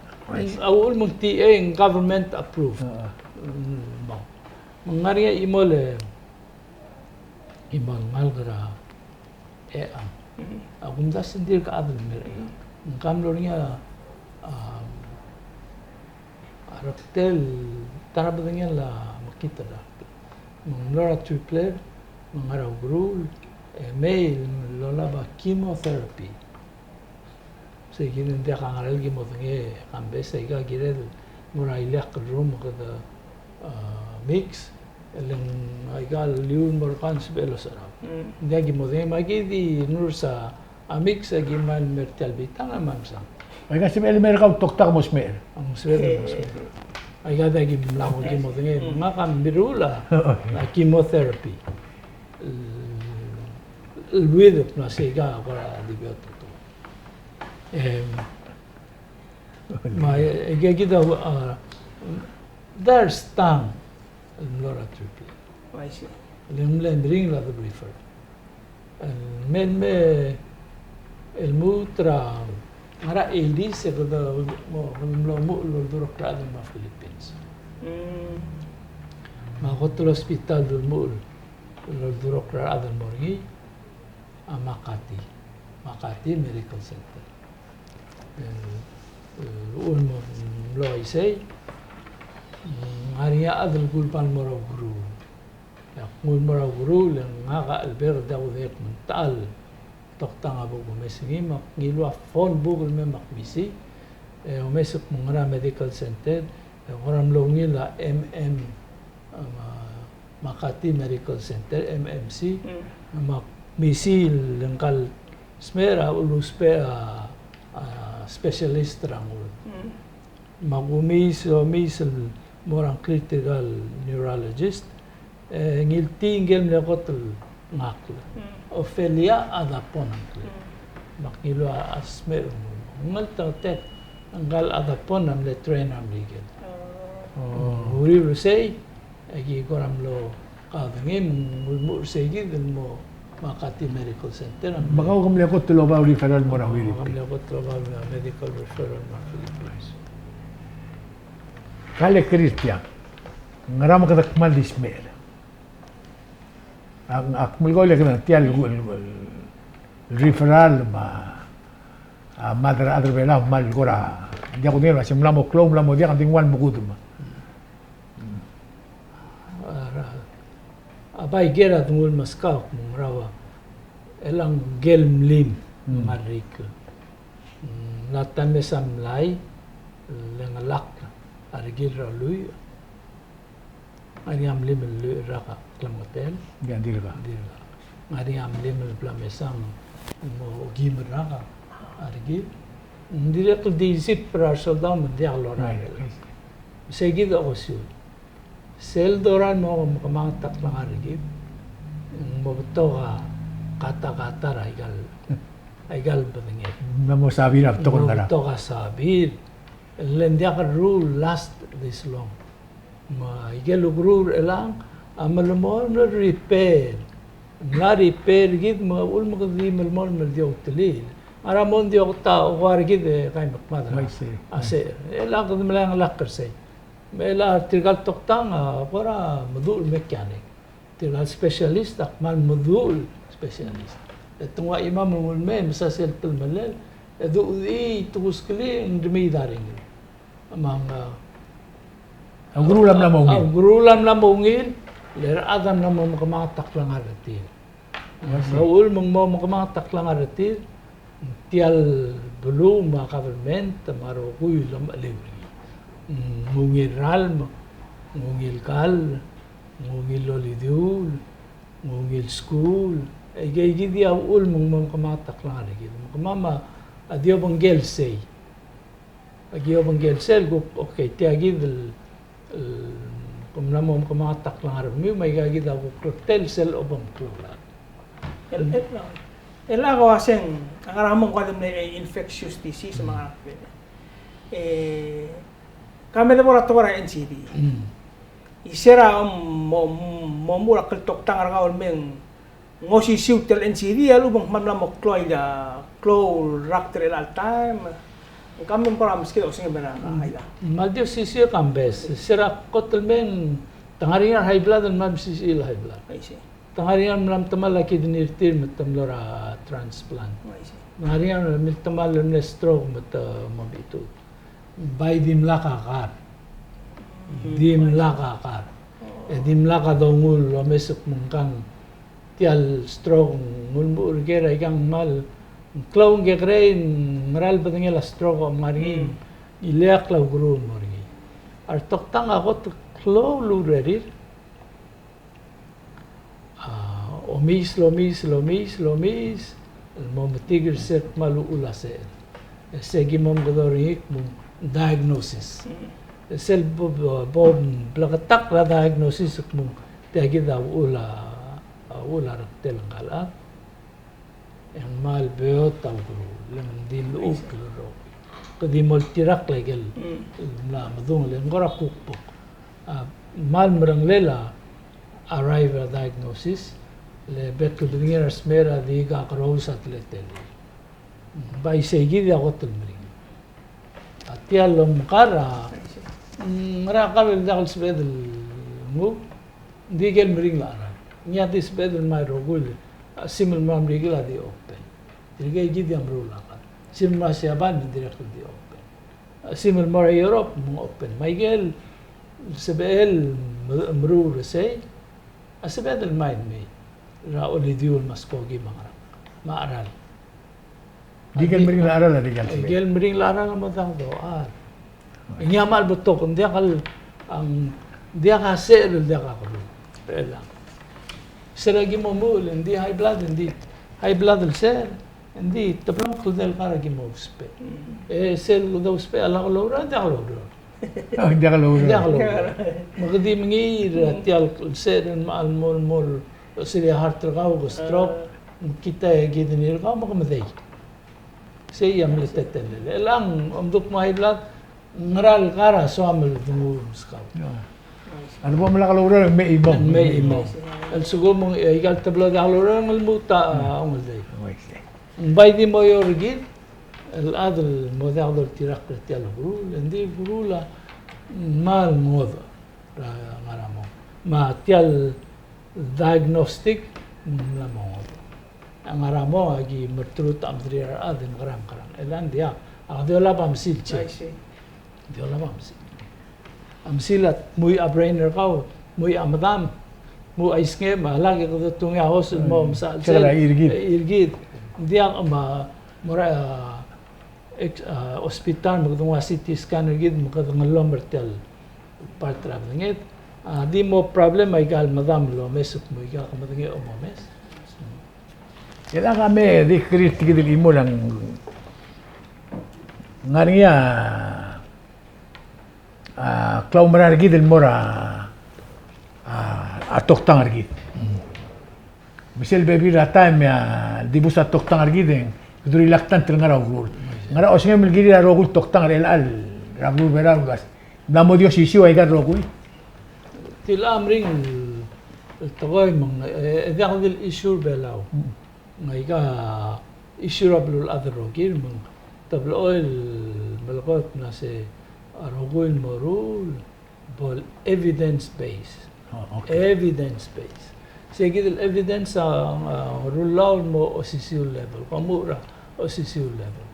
a uchul me ng T A ng government approved. Mm, mo. Me ng ngar er ngii a chimo el, chimo el ngalek er a Eang. A kumdasu ng dirk chad el mer Eang. Ng mlo er ngii a, a, a rektel ta er a bedengel a mekngit er a. Me ng mlo er a Tripler, me ng ngar er a ukeruul, e mei el lolab a chemotherapy. Sei kid e ng diak a ngerel ki modengei, e kambes aika kired el mo er a ileakl el rum e kede, a, mix, e le ng aika el liu el mo er kau e ng sebechel el oserau. Mm. Ng diak ki modengei, me aki di nurse a mix, aki mei el mer tia el bitang e mamsang. Aika sebechel el mer kau el toktang mo smecher. Ng sebechel el mo smecher. Aika diak ki mla mo ki modengei, ngak a mirruul a, a chemotherapy. El, el uid el kmo sei aika kora di beot el Em, me, e, e, kid a, a, there's tang el mlo er a Tripler. I see. Le ng mle meringel a deblefer. El mei, el mei, el lmuut er a, ngar er a eighties e kede mo, mlo muchel el oldurokl er a chad el mo er a Philippines. Mm. Me a kot el hospital el muchel el oldurokl er a chad el mo er ngii a Makati, Makati Medical Center. El, el uchul me ng mlo isei, ng ngar er ngii a chad el kuleba el mo er a ukeruul. E ak nguu el mo er a ukeruul, e ngak a chelebek el diak kudengei me ng techall el toktang a bo kumes er ngii, me ak ngiluu a phone book el mei me ak misiich, e omes el kmo ng ngar er a medical center, e kora mlo ungil a M M, a, Makati Medical Center, M M C, mm, me ak misiich el ngka el smecher a ulusbech a, a, specialist er a ngii. Mm. Me ak omes, omes el mo er a ngklir tirka el neurologist, e ngiltii ngike el mle kot el ngakl. Mm. Ophelia Adapon a ngklel. Mm. Me ak ngiluu a smecher el nguu. Ng ngeltengat. ngka el chad a pon a mle train er a Merikel. Uriul er sei, e ki kora mlo kaodengei me ng ulemuchel er sei kid el mo Makati Medical Center. Me kau ke mle kot el oba el referral el mo er a Philippines. Ke mle kot el oba el medical referral el mo er a Philippines. Ka el kirel tiang, ngera me kede kmal di smecher? Ak, ak melekoi el kede tia el, el, el referral me a, a, mad er a rechad er a Belau, me a kora, ng diak kudengei el uasei ng mla mo klou, ng mla mo diak, ng di ng ua el mekudem. A, a bai ker a dengul meskau, me ng ngera ua, e le ng ker el mlim, me a rik. Mm, ng mla ta el mesa mlai, le ng lak a rekil er a lluich. Ng ngar er ngii a mlim el lluich el rak a klemengetel. Ng dirkak. Ng dirkak. Ng ngar er ngii a mlim el bla mesa ng mo okeim el rak a rekil. Ng dirrek el di zip er a resoldau me ng diak lorael. Sei kid a okesiu. Sel dorael el mo mekemanget a klengar er kid, ng mo betok a katakata er aika el, aika el bedenged. Me mo sabir a betok el ngerang. Mo betok a sabir. Le ng diak el rule last this long. Me aike el ukeruul er chelechang a melemolem el repair. Ng mla repair kid me a uchul me kede di melemolem el di outelil. Ngera mo ng di okta okoa er kid e kai me kmad er a, I see, a se. E le kede melai a ngelakl er sei. Me le tirka el toktang a kora meduch el mechanic. Tirka el specialist a kmal meduch el specialist. E te nguu a chimam el nguu el mei, mesa sel telemellel, e duch di tukuskelii, ng di mei a ringel. Me ng, a, a ukeruul a mla mo ungil. A ukeruul a mla mo ungil, le a rechad a mla mo mekemanget a klengar er tir. Me a uchul me ng mo mekemanget a klengar er tir, tia el beluu me a government me a rokui el omecheliu er ngii. Ng ungil ralm, ng ungil kall, ng ungil olidiuul, ng ungil skuul, aike, aike di a uchul me ng mo mekemanget a klengar er kid. Me kemam a di obengkel sei. Aki obengkel sel kuk, okay, tia kid el, el, kom mla mo mekemanget a klengar er kemiu, me aika kid a kuk kletel sel obengkel. El, el, el a ko uaseng, a ngar er a mong ko a di mle, e, infectious disease, me a ngar er a, e, ka me debo er a tekoi er a N C D. Mm. Isei er a, um, mo, mo, mo er a kltoktang er kau el mei ng osisiu tia el N C D, a lechub e ng kmal mla mo klou a, klou el rakt er chelecha el taem. Ng kmal mla mo kora meskid a osengem er a, a, aika. Kmal di osisiu e kambes. Se er a kot el mei, te ngar er ngii a high blood el kmal mesisiich el high blood. I see. Te ngar er ngii a mla metemall a kidney er tir me te mlo er a transplant. I see. Te ngar er ngii a mle metemall el mle stroke me te mo mechitechut. Bai dimlak a kar. Mm. Dimlak a kar. E dimlak a dongu el omes el kmo ngkang tia el stroke, ng ulemuchel er ker a ikang kmal klou, ng kekerei, ng ngera el bedengel a stroke a ngar er ngii, mm, ileakl a ukeruul el mo er ngii. A retoktang a kot el klou el urerir. A, omiis, lomiis, lomiis, lomiis, el mo metik er se el kmal uchul a secher. E se ki mo omekedong er ngii el kmo diagnosis. E sel bo, bo, bo bleketakl a diagnosis el kmo tia kid a uchul a, a uchul a rektel ngka el chad. E ng kmal beot a ukeruul, le ng di llechukl el rokui. Kede di mo oltirakl a ikel, mm, mla medung, le ng kora kuk bok. A, kmal meringel a arrive a diagnosis, le bek el bedengir a smecher a di kakerous a teletelel. Bai sei kid a kot el meringel. A tia el omkar a, mm, ngera kar el diak el sebeched el nguu, ng di ikel meringel a cheral. Ngii a di sebeched el mei el rokui, a, sim el mo er a Merikel a di open. Tirke kid a meruul a kar. Sim el mo er a Siabal me ng dirrek el di open. A, sim el mo er a Europe me ng open. Me aikel sebechel me-, meruul er sei, a sebeched el mei el mei er a olidiuul me a skoki me a ngerang. Me a cheral. Di ikel meringel a cheral a di ikel sebeched. Ikel meringel a cheral a mo dang dochar. Ngii a kmal betok, ng diak el, ng diak a secher el diak a kerruul. Elang. Se er a ki mo omuchel, ng di high blood, ng di high blood el secher, ng di teblo el kldei el kar a ki mo ousbech. E sel dousbech a lak loureor, ng diak loureor. Oh, ng diak loureor. Ng diak loureor. Me kede di mengiil er tia el secher el mo, mo, mo, sel heart er kau, ke stroke, ng kita e kidney er kau, me ke medei. Sei a mle teletelel. Chelechang, omdu kmo a iblad, ngera el kar a soam el denguu el meskau. A lebo melak el oureor e ng mei chimo. Ng mei chimo. El sekum ng, e, aika el teblo diak loureor e ng lmuut a, a, ongeldei. Ng bai di mo er kid el chad el mo diak doltirakl er tia el ukeruul, e ng di ukeruul a kmal ngodech er a ngar er a mong. Me tia el diagnostic, ng mla mo ngodech. A ngar er a mong a ki merterut a chemederiar a rechad e ng ngerang, ngerang. E le ng diak, a kede olab a mesil, che. I see. Kede olab a mesil. A mesil a dmuich a brain er kau, dmuich a medam, dmuich a isngem, a lak e kede tungii a hose el mo mesechel sel, e, er kid. Ng diak me a mo er a, a, ex-, a, hospital me kede nguu a C T scan er kid me kede ngellom er tia el part er a bedenged. A di mo problem aika el medam el omes el kmo aika el medengei a omes. Chelechang a me di krir tia kid el chimo el ng ngar er ngii a, a klaumerang er kid el mo er a, a, a toktang er kid. Me sel bebil er a taem e a dibus a toktang er kid e ng kede reluctant el ngar er a ukeruul. Ngera osengem el kirir a rokui el toktang er chelecha el, er a beluu er a Belau el uase ng mla mo di osisiu aika el rokui? Tilecha meringel el tekoi me ng, e, e diak di el issue er a Belau. Ng aika issue er a beluulechad el rokir me ng te blechoel el melekoi el kmo se a rokui el moruul bo el evidence base. Oh, okay. Evidence base. Sei kid el evidence a, a, rullii el mo osisiu el level, kmo er a osisiu el level.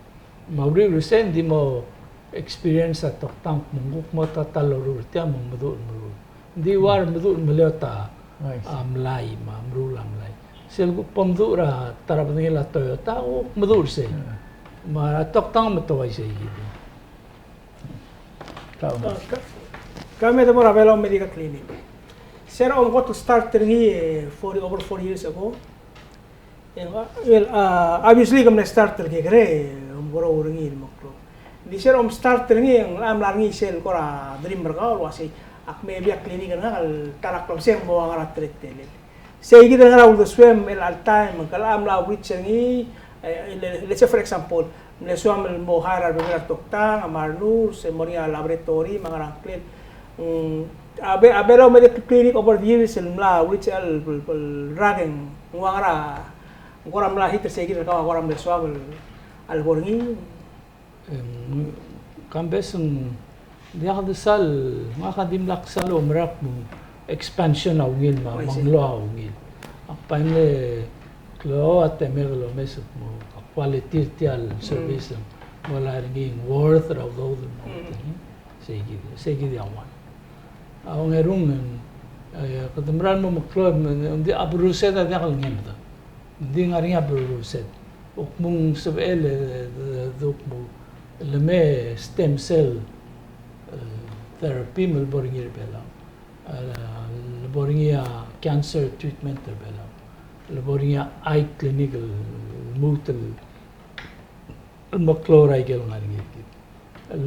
Me a uriul er sei ng di mo experience a toktang me ng kuk mo ta el loruul er tia me ng meduch el meruul. Ng di ua remeduch el meliot a, I see, a mlai, me a meruul a mlai. Sel kuk bo meduch er a ta er a bedengel a Toyota, kuk meduch er sei. Yeah. Me a toktang me te uaisei kid. Ka, ka, ka me de mo er a Belau Medical Clinic. Se er a omko el start er ngii, e, forty, over forty years ago. E, well, a, obviously, ke mle start el kekerei, e, omko er ngii el mo klou. Ng di se er a om start er ngii, e ng mla er ngii sel kora dream er kau el uasei, ak me bia clinic er ngak el ta er a klebesei e ng mo ua ngera teletelel. Sei kid el ngar er a uldesuem el all time, ke mla reach er ngii, e, le, let's say for example, mle soam el mo hire a rebebil er a toktang, me a renurse, e mo er ngii a laboratory, me a ngerang, ngklel. Mm, a Be-, a Belau Medical Clinic over the years el mla reach el, el, el rak e ng ua ngera, ng kora mla hit er sei kid el kau a kora mle soam el, a lebo er ngii. Em, kambes ng diak de sal, ngak a dimlak sal oumera el kmo expansion a ungil me a, oh, I see, mengloa a ungil. Ak bai mle klou a temek el omes el kmo a quality er tia el service, mm, ng mo er ngii a worth er a udoud el mo, mm, sei kid, sei kid a one. A ongerung, e, kede mera el mo meklou, me, ng di a berrused a diak el ngemedeb. Ng di ngar er ngii a berrused. Kuk mo sebechel, e, e, e, kuk mo, le me stem cell, e, therapy me le bo er ngii er Belau. E, le bo er ngii a cancer treatment er Belau. Le bo er ngii a eye clinic el lmuut el el meklou er a ikel ngar er ngii kid.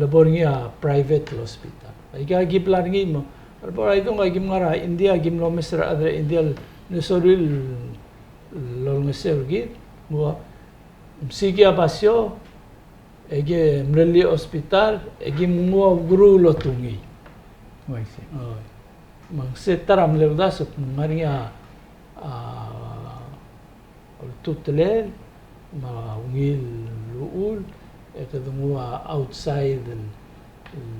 Le bo er ngii a private hospital. Aika ki bla er ngii me, le bo er a idung, aki mngar er a India, ki mlo omes er a rechad er a India el mle sorir el olengeseu er kid, me a msikii a basio, e ki mlellii a hospital, e ki mnguu a ukeruul el otungii. Oi, se. Oi. Me ng se ta er a mle uldasu, ng ngar er ngii a, a, ultutelel, me a ungil uchul, e kede nguu a outside el, el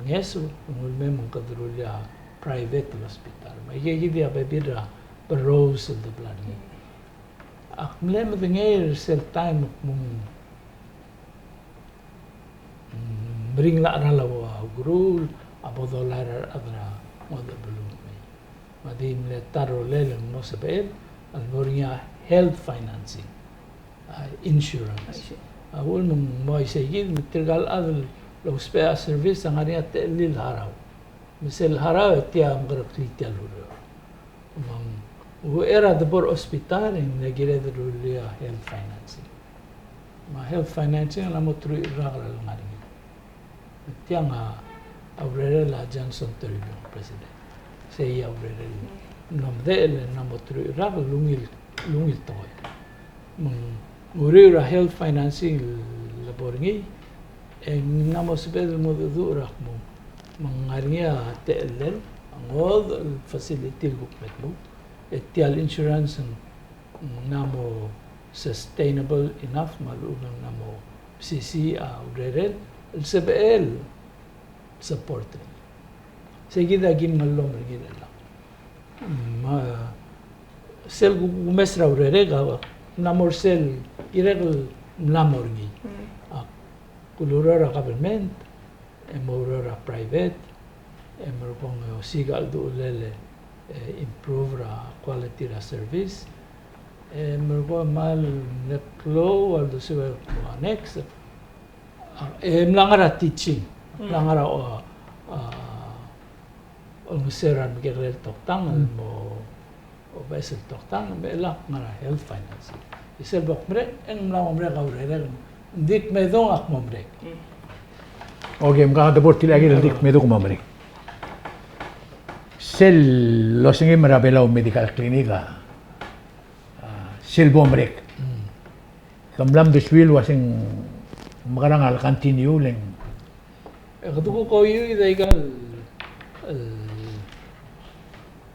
ngeso, ng ulemem me kede rullii a private hospital. Me aike kid a bebil er a berrous el debla er ngii. Ak mle medengei er sel taem el kmo ng, mm, meringel a cheral a ukeruul a bo dolai er a rechad er a ngodech el beluu. Me a di mle ta er a rolel el mo sebechel, a lebo er ngii a health financing, a, insurance. I see. A uchul me ng mo uaisei kid, me tirka el chad el ousbech a service a ngar er ngii a techellir el harau. Me sel harau e tia a mekereklii tia el ureor. Me ng uchei er a debo er a hospital e ng kired el rullii a health financing. Me a health financing a mla mo teruich el rak er a lengar er ngii. Tiang a, a urerel a Johnson Toribiong, president. Sei a urerel. Ng mla medechel e ng mla mo teruich el rak el ungil, el ungil tekoi. Me ng Ng uriul er a health financing el bo er ngii, e ng mla mo sebeched el mengedecheduch er a kmo me ng ngar er ngii a techellel a ngodech el facility el kuk me dmu, e tia el insurance ng mla mo sustainable enough me a lechub e ng mla mo mesisiich a urerel el sebechel support er ngii. Sei kid a kim ngar er ngii er chelechang. Me sel ku-, kumes er a urerek a mla mo er sel kirek el mla mo er ngii. Mm. A, kulureor er a government, e mo oureor er a private, e merekong e osiik a cheldechulel e improve er a quality er a service, e merekong e kmal mle klou a uldesuel a next, e mla ngar er a teaching, mla ngar er a, a, olengeseu er a remekekerei el toktang, el mo obeches el toktang, me chelechang ngar er a health financing. E sel bo kmerek, e ng mla mo merek a urerek, ng di kmedung a kmo merek. Okay, me kede bo er tia el kid el di kmedung a kmo merek. Sel losengem er a Belau Medical Clinic a, a, sel bo merek. Mm. Ke mla mdesuir el uaseng mekerang a le continue le ng. E kede kuk ouiuid aika el,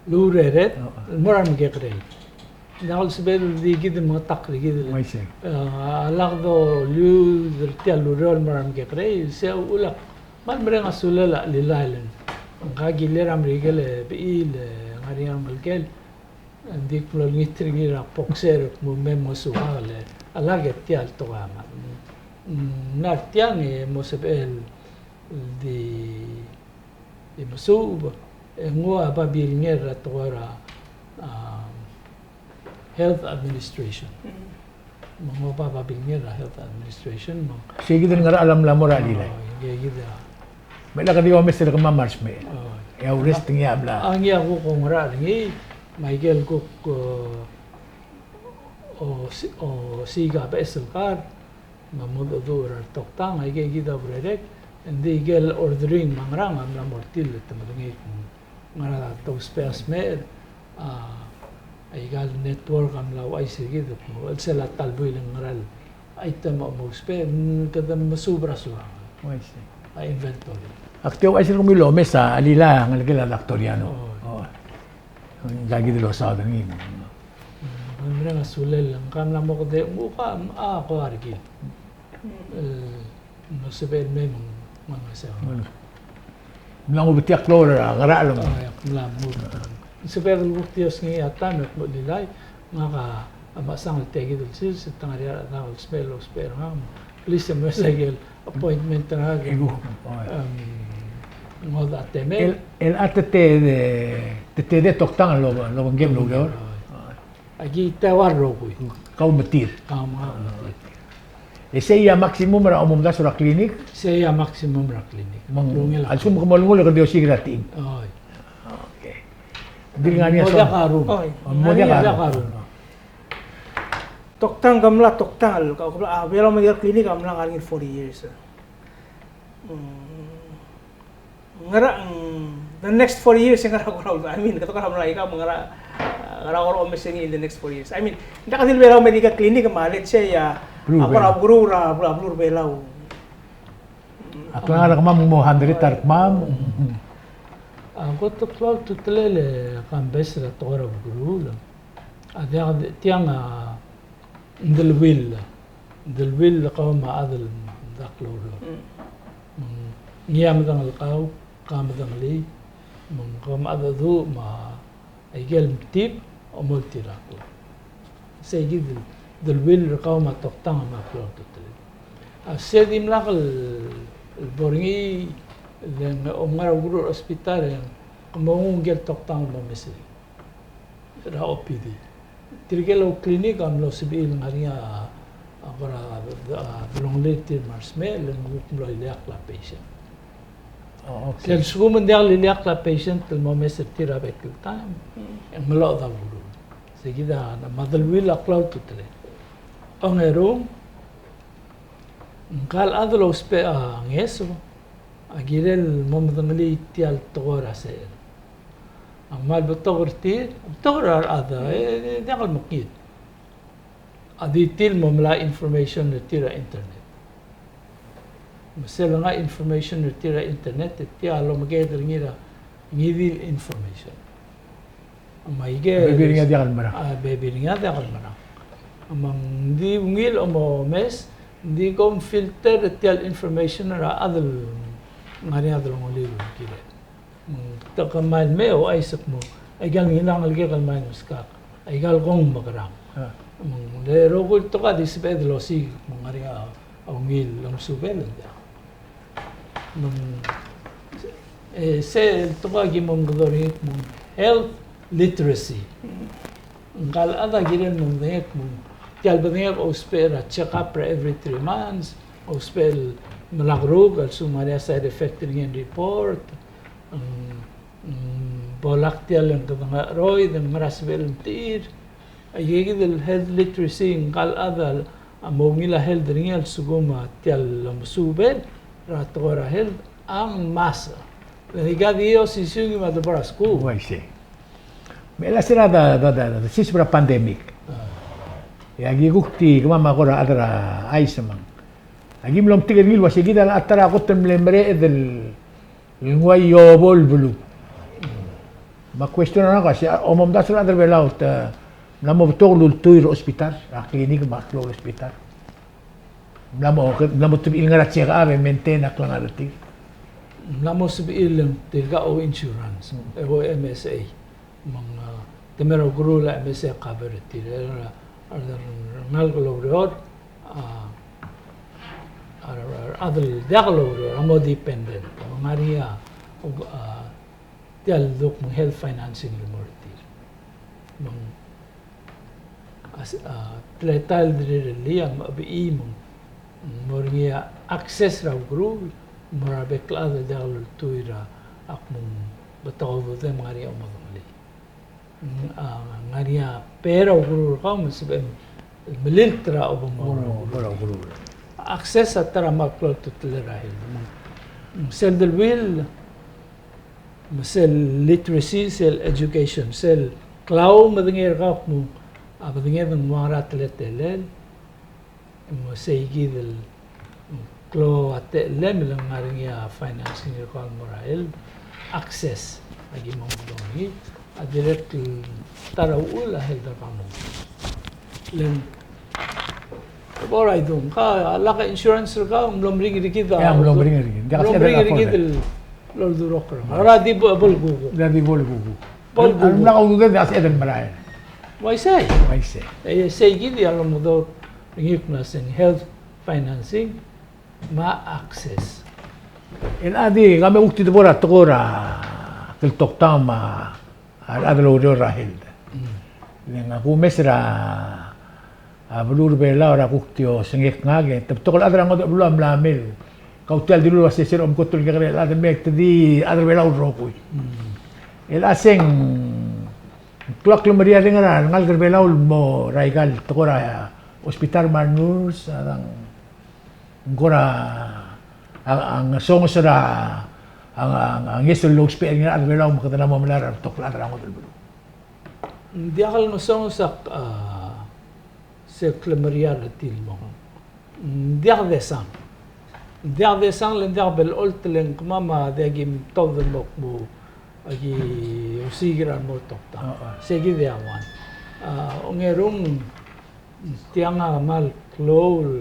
el urerek el mo er a remekekerei. Ng diak el sebeched el di kid el mengetakl er kid. Uaisei. E, a lak doliuid er tia el ureor el mo er a remekekerei, se a uchul a kmal mereng a sulel a chelilai el ng kakilel a Merikel e bechiil e ngar er ngii a rengelekel. Ng di kmal olengit er ngii er a boxer, me mei mngesukak el, a lak e tia el tekoi a mad. Mm, ng ngar tiang e mo sebechel di, di mesuub, e nguu a babilngel er a tekoi er a, a, health administration. Mm. Me ng oba babilngel er a health administration, me ng. Sei kid el ngerachel a mla mo er a chelilai. Oh, ngii kid a. Me lak di omes er kemam a resmechel. Oh. E a urrest ngii a bla. A ngii a kuk ongerachel er ngii, me aike el kuk, eh, o si-, osiik a beches el kar, me a mengedecheduch er a retoktang, aike kid a urerek, engdi aike el ordering me a ngerang a mla mo er tir el te medengei. Ngera te ousbech a smecher, a, aika el network a mla ouchais er kid el kmo, el sel a ta el buil e ngera el item a mo ousbech, mm, kede mesuub er a surangel. Oh, I see. A inventory. Ak di ouchais er kemiu el omes a chelilai a ngelekel a Doctor Yano. Oh. Oh. Ng ka kid el osaod er ngii. Mm, ng mereng a sulel, ng ka mla mo kede, ng ka, a, ko er kid. Mm. Eh, Ng sebechel el mei me ng, me ng ngeseu. Ng mla nguu betik a klou er a ngerachel. Oh, ia, ng mla nguu betik. Ng sebechel el kuk di osengii a taem e kmo chelilai, ngak a mechesang el tia kid el sils, e te ngar er ngii a rechad el smecher el ousbech er ngak. Please, e mesa aike el appointment er ngak. Iku, oh, ia. Em, ngodech a temel. El, el a te, te, te, te, te toktang el lo, lobengkem el oureor. Oh, ia. Aki teua el rokui. Kau metir. Kau me-, kau metir. E sei a maximum er a omomdasu er a klinik? Sei a maximum er a klinik. Me ng, a lsekum ke mo olengull e ke di osiik er a techim. Oi. Okay. Ng di ngar er ngii a soam. Mo diak a rum. Oi. Mo diak a rum. Toktang, ke mla toktang el, ke mla, a, Belau Medical Clinic a mla ngar er ngii el forty years. Mm. Ngera, mm, the next four years e ngera ko er a, I mean, kede ko er a mla ika me ngera, ngera ko er a omes er ngii in the next four years. I mean, ng diak di le Belau Medical Clinic me a, let's say, a, a ko er a beluu er a, beluu er a Belau. A klengar er kemam mo hundred a rekmam. A kot el klou a ultutelel e kambes er a tekoi er a beluu. A diak di, tiang a, Ng deleuill, ng deleuill kau me a chad el medakl el oureor. Mm. Me ng ngii a medengelkau, ke medengelii, me ng kau me a chedecheduch me aike el mtib, omolt er a klou. Sei kid el deleuill er kau me a toktang me a klou a ultutelel. A se dimlak el, el bo er ngii, le ng, om ngar er a ukeruul er a hospital, e ng, ke mo nguu ngike el toktang el mo omes er ngii er a O P D. Tirke el ouklinik a mlo sebechir el ngar er ngii a, a, kora, a, delongelir tir me a resmecher, le ng kuk mlo ileakl a patient. Oh, okay. Sel lsekum ng diak el ileakl a patient el mo omes er tir er a bek el taem, e ng meloched a ukeruul. Sei kid a, me a deleuill a klou a ultutelel. Ongerung, ngka el chad el ousbech a ngeso, a kirel mo medengelii tia el tekoi er a secher. A kmal betok er tir, betok er a rechad, e, e, diak el mekngit. a di tir el mo melai a information er tir er a internet. Me sel ngar er ngii a information er tir er a internet, e tia el omekeed er ngii er a ngii di el information. Me aike bebil er ngii a diak el merang. A, bebil er ngii a diak el merang. Me ng di ungil el omes, ng di kom filter er tia el information er a chad el ngar er ngii a delongeliu el kirel. Me te kmal mei a uaisei el kmo, aika el ngii a ngelekek el mei el meskak, aika el kmo mekerang. A. Me ng le rokui el tekoi a di sebeched el osiik me ng ngar er ngii a ungil el omesubel e ng diak. Me ng, e, sel tekoi a ki mo omekedong er ngii el kmo health literacy. Ngka el chad a kirel el mo medengei el kmo tia el bedengek a ousbech er a check up er a every three months, ousbech el melakeruk, a lsekum ng ngar er ngii a side effect er ngii e ng report, ng, ng bo lak tia el ngkedengei a cheroid, ng ngera sebechel el mtir. Aike kid el health literacy, ngka el chad a mo ungil a health er ngii a lsekum a tia el omesubel er a tekoi er a health a ngmasech. Le aika di osisiu me a debo er a skuul. Uaisei. Me a last er a, a, a, a, a, siseb er a pandemic. A. E aki kuk di kemam a kora chad er a chais me ng, aki mlo metik er ngii el uasei kid a ta er a kot el mle mereched el nguu a iobo el beluu. Me a question er ngak a sei, a, omomdasu el chad er a Belau, te mla mo betok el ultuil er a hospital, er a clinic me a klou el hospital. Mla mo, mla mo sebechir el ngar er a check up e maintain a klengar er tir. Mla mo sebechir el tirka a insurance, e o M S A. Me ng, a, te mei er a ukeruul a M S A cover er tir, e a, a, a rengalek el oureor, a, a, a, a rechad el diak loureor, a mo dependent. Me ng ngar er ngii a, a, tia el duk me ng health financing el mo er tir. Me ng, a, a, teletael el rirellii a mechebechii me ng mo er ngii a access er a ukeruul, mo er a bek el chad el diak lultuil er a, ak mo betok a ududem me ng ngar er ngii a omedengelii. Ng, a, ngar er ngii a pay er a ukeruul er kau me sebechem el melilt er a obo mo er a ukeruul. Access a ta er a kmal klou el ultutelel er a health. Me ng sel deleuill, me sel literacy, sel education, sel klou medengei er kau el kmo a bedenged ng ua ngera a teletelel, me sei kid el klou a techellem el ngar er ngii a financing er kau el mo er a health, access. Aki mo omekedong er ngii a dirrek el ta er a uchul a health er kau a mo. Le ng, bo er a idung, ka lak a insurance er kau, ng mlo meringel er kid a. Ia, ng mlo meringel er kid. Ng mlo meringel er kid el oldurokl er ngii. Ng di bo, bo el kuk. Ng di bo el kuk. Bo el kuk. Ng mla kau duded a sebeched el merael. Uaisei. Uaisei. E sei kid a lomekedong er ngii el kmo a sei ng health financing me a access. El a di, ka me kuk di debo er a tekoi er a kltoktang me a rechad el oureor er a health. Mm. Le ngak a kumes er a, a, beluu er a Belau er a kuk di osengek ngak e, te betok el chad er a ngodech el beluu a mla mei el kau tia el dilu el uasei sel omko el kekerei el chad el mei, te di chad er a Belau el rokui. Mm. El a sei ng klou a klemeriareng er a rengalek er a Belau el mo er aika el tekoi er a hospital me a nurse, a dang ng kora, a, a ngesonges er a, a, a, a ngeso el lousbech er ngii a rechad er a Belau me kede mla mo melai er a betok el chad er a ngodech el beluu. Ng diak el ngesonges a, a, sel klemeriar er tir el mong. Ng diak desang. Ng diak desang le ng diak belecholt le ng kemam a diak ki mtobed el mo kmo aki osiik er a remo el toktang. A, a. Sei kid a one. A, ongerung, tiang a kmal klou el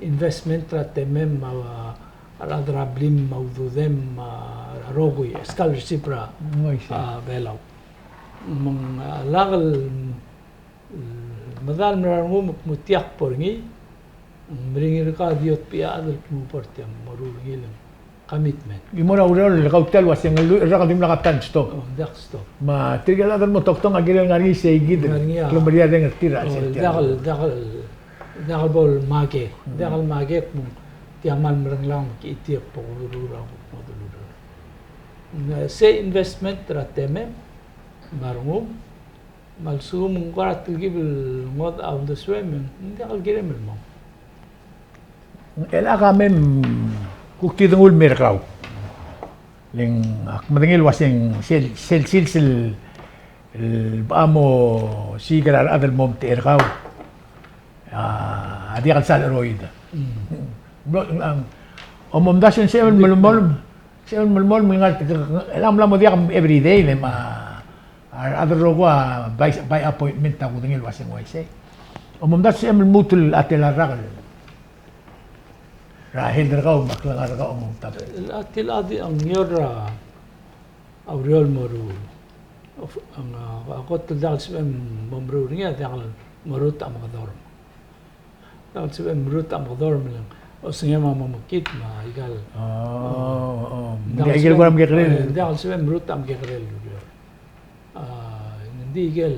investment er a temem me a rechad er a blim me a ududem me a rokui, scholarship er a, mm, uaisei, a, Belau. Me ng, a, lak el, mm, medal me a rengum el kmo tia kbo er ngii, ng meringel er kau a di otebechii a chad el kmo bo er tiang, meruul er ngii el commitment. Ng mo er a ureor el kau tia el uasei ng lluich el rak el dimlak a ta el stop. O, diak stop. Me tirke el chad el mo toktong a kirel ngar er ngii sei kid el klemeriareng er tir er a chelsel tia. Diak el, diak el, diak el bo el makek. Mm. Diak el makek me ng tia kmal merengellang me ki itiek bo kururuul a kuk mo dulureor. Ng sei investment er a temem me a rengum, me a lsekum ng kora telkib el ngodech a uldesuem, me ng diak el kirem el mong. Chelecha ka mei me kuk di denguu el mei er kau. Le ng ak medengei el uasei ng sel, sel sils el, el bo mo siik er a rechad el mo omtechei er kau. A, a diak el sal cheroid. Mm. Blo-, a, omomdasu e ng sebechem el melemolem, sebechem el melemolem el ngar, el mla mo diak everyday, le me a rechad el rokui a by, by appointment a kudengei el ua se ng uaisei. Omomdasu e sebechem el lmuut el chetelael el rak er a health er kau me a klengar er kau, omomdasu. A, tilecha di a ngior er a ureor el meruul. Of, a, ng, a, a kot el diak el sebechem el mo meruul er ngii a diak el merutech a mekedorm. Diak el sebechem el merutech a mekedorm, le ng osengem a mo mekngit me aika el. Oh, oh. Diak el sebechem, e, diak el sebechem el merutech a mekekerei el ureor. A, ng di ikel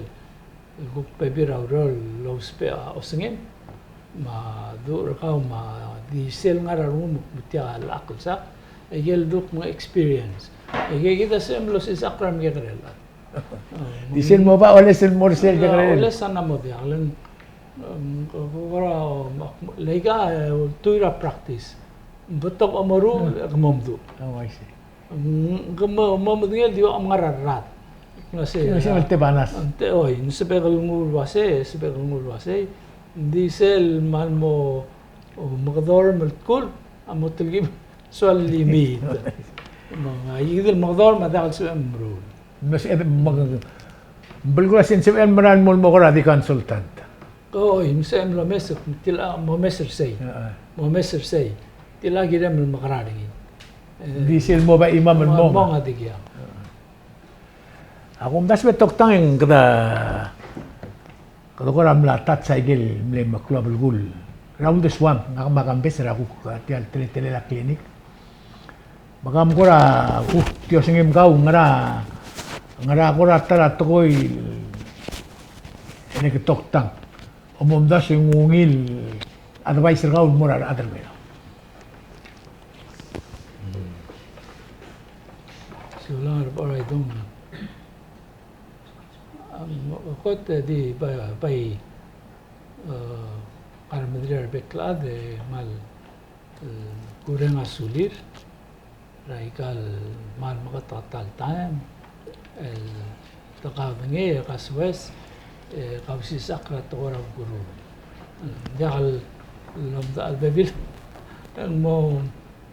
kuk bebil er a ureor el ousbech a osengem me a duch er kau me a di sel ngar er a rengum me tia el chad el sak, ikel duk me ng experience. Ikel kid a sebechem el osisechakl er a mekekerei el chad. Di sel mo oba oles el mo er sel kekerei. Oles a ng mo diak, le ng, em, ko-, ko-, kora, em, le aika, e, ultuil er a practice. Ng betok a moruul, e ke mo meduch. Oh, I see. Ng, ke mo, mo medengei el di ua ngar er a rrad. Ng uasei, ng uasei, a, el tebanas. Ng te, oi, ng sebechek el nguu el uasei, sebechek el nguu el uasei. Ng di sel kmal mo, o, mekedorm el tkul, a mo telkib soal limit. Me ng, a, ikid el mekedorm a diak el sebechem el meruul. Me se, me, belkul a se ng sebechem el mera el mo, mo kora di consultant. Oi, me sebechem el omes, tilecha, mo omes er sei. A, a. Mo omes er sei. Tilecha kirem el mekerang er ngii. E, di sel mo oba chimam el mo, mo mong a diak. A. A kumdasu e betok tang e ng kede, kede kora mla touch a ikel mle meklou a belkul. Er a uldesuam, ngak me a Kambes er a kuk, a, tia el teletelel a clinic. Me kam kora kuk di osengem kau ngera, ngera kora ta er a tekoi el, e le ke betok tang. Omomdasu e ng ungil advice er kau el mo er a rechad er a Belau. Sulang er a bo er a idung. Am, kot e di bai, bai, e, kar medrir a rebek el chad e kmal, e, kureng a sulir er aika el kmal meketeketang el taem el te kaudengei e kasoes e kausisechakl er a tekoi er a ukeruul. Ng diak el lomdasu el bebil e ng mo,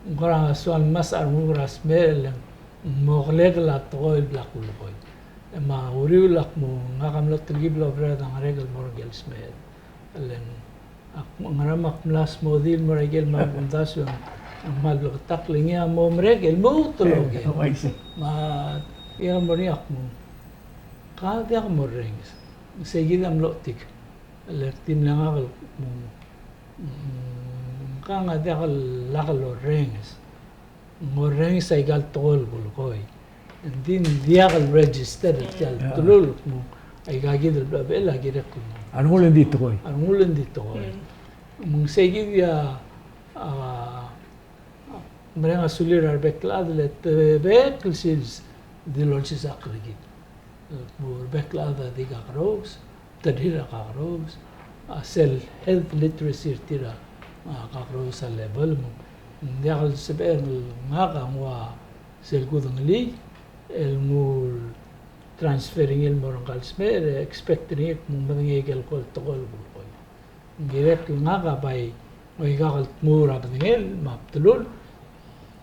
ng kora soal ngmasech a renguk er a smecher e le ng mo kelekel a tekoi el bla kulekoi. E me a uriul a kmo ngak a mlo telkib el oberaod a ngerek el mo er ngike el smecher. E le ng, ak, ngera me ak mla smodii el mo er a ikel kmal kumdasu e ng kmal bleketakl, le ngii a mo merek el lmuut el oker. Me a ikel mo er ngii a kmo, ka diak morrenges. Ng sei kid a mlo chetik. Le ak di mle ngak el kmo, mm, ka ng diak el lak el orrenges. Ng orrenges aika el tekoi el kulekoi. Ng di ng diak el register er tia el telul el kmo aika kid el bla bechel a kirek el kmo a rengul e ng di tekoi. A rengul e ng di tekoi. Me ng sei kid a, a, mereng a sulir a rebek el chad le te bek el sils di lolsisechakl er kid. Mo er a bek el chad a di kakerous, tedrir a kakerous, a sel health literacy er tir a, a kakerous a level, me ng diak el sebechel el ngak a nguu a sel kudengelii el nguu el transfer er ngii el mo er ngka el smecher, e expect er ngii el kmo ng medengei aike el ko el tekoi el kulekoi. Ng kirek el ngak a bai, ng oikak el tmuu er a bedengel me a bdelul,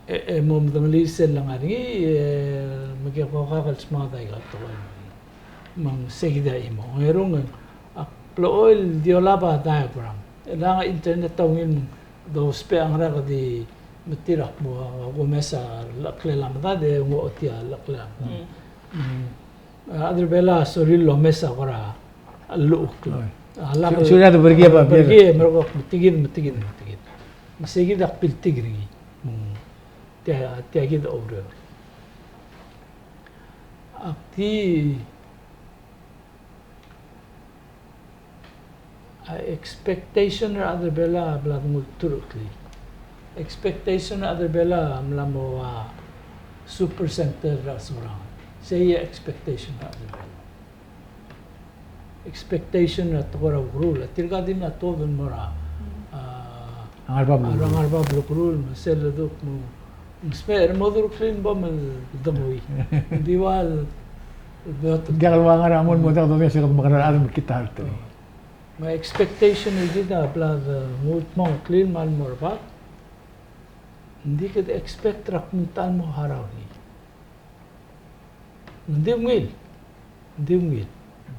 e, e mo medengelii sel lengar er ngii, e, me ke ko kak el smaod aika el tekoi. Me ng sei kid a chimo. Ongerung, ak blechoel di olab a diagram. Chelechang a internet a ungil me ng dousbech a ngerang e di metir a kmo, a, kumes a llechekllel a medad, e ng ochotii a llechekllel a medad. Mm. Mm. A rechad er a Belau a sorir el omes a kora llechukl. Oi. A lak, sorir a berkii, a berkii, me a kuk metikid, metikid, metikid. Me sei kid a kbiltik er ngii. Mm. Tia, tia kid a oureor. Ak di A expectation er a rechad er a Belau a bla denguu el turkli. Expectation er a rechad er a Belau a mla mo ua super center er a Surangel. Sei a expectation er a rechad er a Belau. Expectation er a tekoi er a ukeruul. Tirka di mla tuobed el mo er a, a, a ngar er a bab el ukeruul. A ngar er a bab el ukeruul, me sel leduk mo ng smecher, mo durklii el bo me dengui. Ng di ua el beot. Diak el ua ngar er a mo, mo diak el dodengei se kede mekerang el chad me kid a health. Me a expectation er kid a bla de nguu el dmokl el kmal mo er bab, ng di kede expect er a kmo ng ta el mo harau er ngii. Ng di ungil, ng di ungil,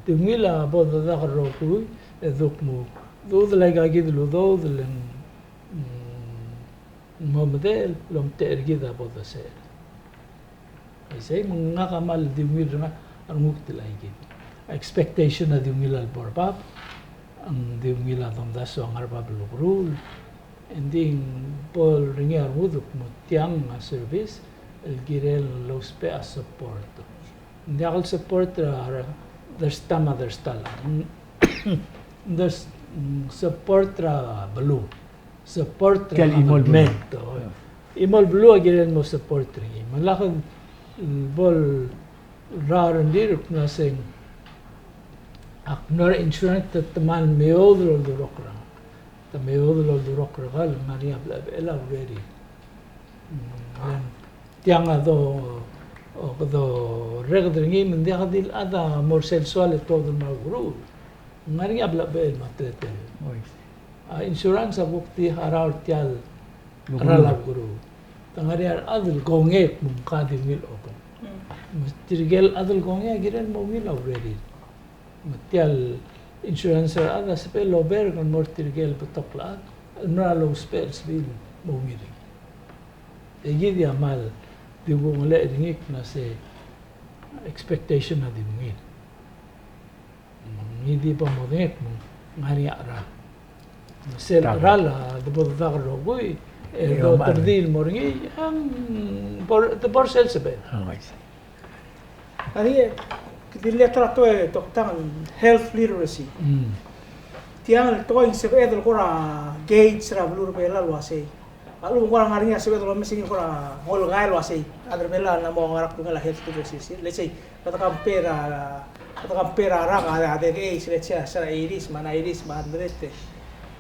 di ungil a bo dedak el rokui, e duk mo, duk de laika kid el udoud el, mm, mo medechel el omtechei er kid a bo desecher. Isei me ngak a kmal di ungil er ngak a renguk el aikid. Expectation a di ungil a lebo er bab, ng di ungil a domdasu a ngar er bab el ukeruul, e ng di bo er ngii a rengud el kmo tiang a service el kirel el ousbech a support. Ng diak el support er a, er a, dersta me a dersta el, ng, ng, ng support er a beluu. Support er a government. Chimo el beluu a kirel mo support er ngii. Me lak bo el rrau er ngii el kmo se ng, ak mlo er a insurance te te kmal meoud el oldurokl er a, te meoud el oldurokl er a, le ng ngar er ngii a blechebechel a already. Mm, tiang a do, o, doreked er ngii me ng diak di el chad a mo er sel soal e tuobed el mo er a ukeruul. Ng ngar er ngii a blechebechel me a teletelel. A insurance a kuk di harau er tia el cheral a ukeruul. Te ngar er ngii a rechad el kongei el kmo ng ka di ungil open. Me tirke el chad el kongei a kirel mo ungil a urerir. Me tia el insurance er a chad a sebechel el oberk el mo er tirke el betok el chad el mera el ousbech el sebechir el mo ungil. E kid a kmal di kungelechel er ngii el kmo se expectation a di ungil. Ngii di bo modengei el kmo ng ngar er ngii a cheral. Sel cheral a de bo dedak el rokui, e do tebedii el mo er ngii, e ng bo er, de bo er sel sebeched. Ng di, di le ta er a tekoi e Doktang, health literacy. Tiang el tekoi ng sebeched el kora gauge er a beluu er a Belau el uasei. A lechub e ng kora ngar er ngii a sebeched el omes er ngii el kora ngolkai el uasei. A chad er a Belau a mo ngar er a kdungel a health literacy. Let's say, kede compare a, kede compare a rak a, a dekechei, let's say, se er a eighties, me a nineties, me a hundred, e.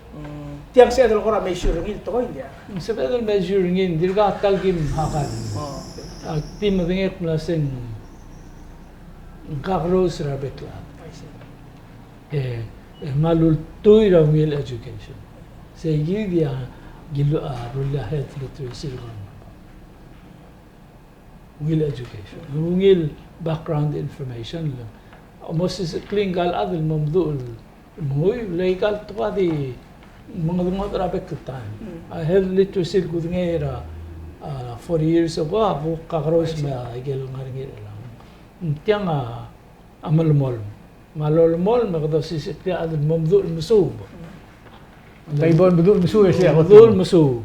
Mm, tiang sebeched el kora measure er ngii el tekoi, ng diak? Sebeched el measure er ngii, ng dirkak a ta el kim hakar. Oh. A ki medengei el kmo se ng kakerous er a bek el chad. I see. E, e kmal ultuil er a ungil education. Sei kid a, kid a, a, rullii a health literacy er kau. Ungil education. Ungil background information el mo sisichekl ngka el chad el mo meduch el menguiu, le aika el tekoi a di mengedengodech er a bek el taem. Mm. A health literacy el kudengei er a, a, forty years ago, a bo kakerous me aike el ngar er ngii er chelechang. Tiang a, a melemolem. Me a lolemolem, me kede osisichekl a chad el mo meduch el mesuub. Bai bo el meduch el mesuub, e sei a meduch el mesuub.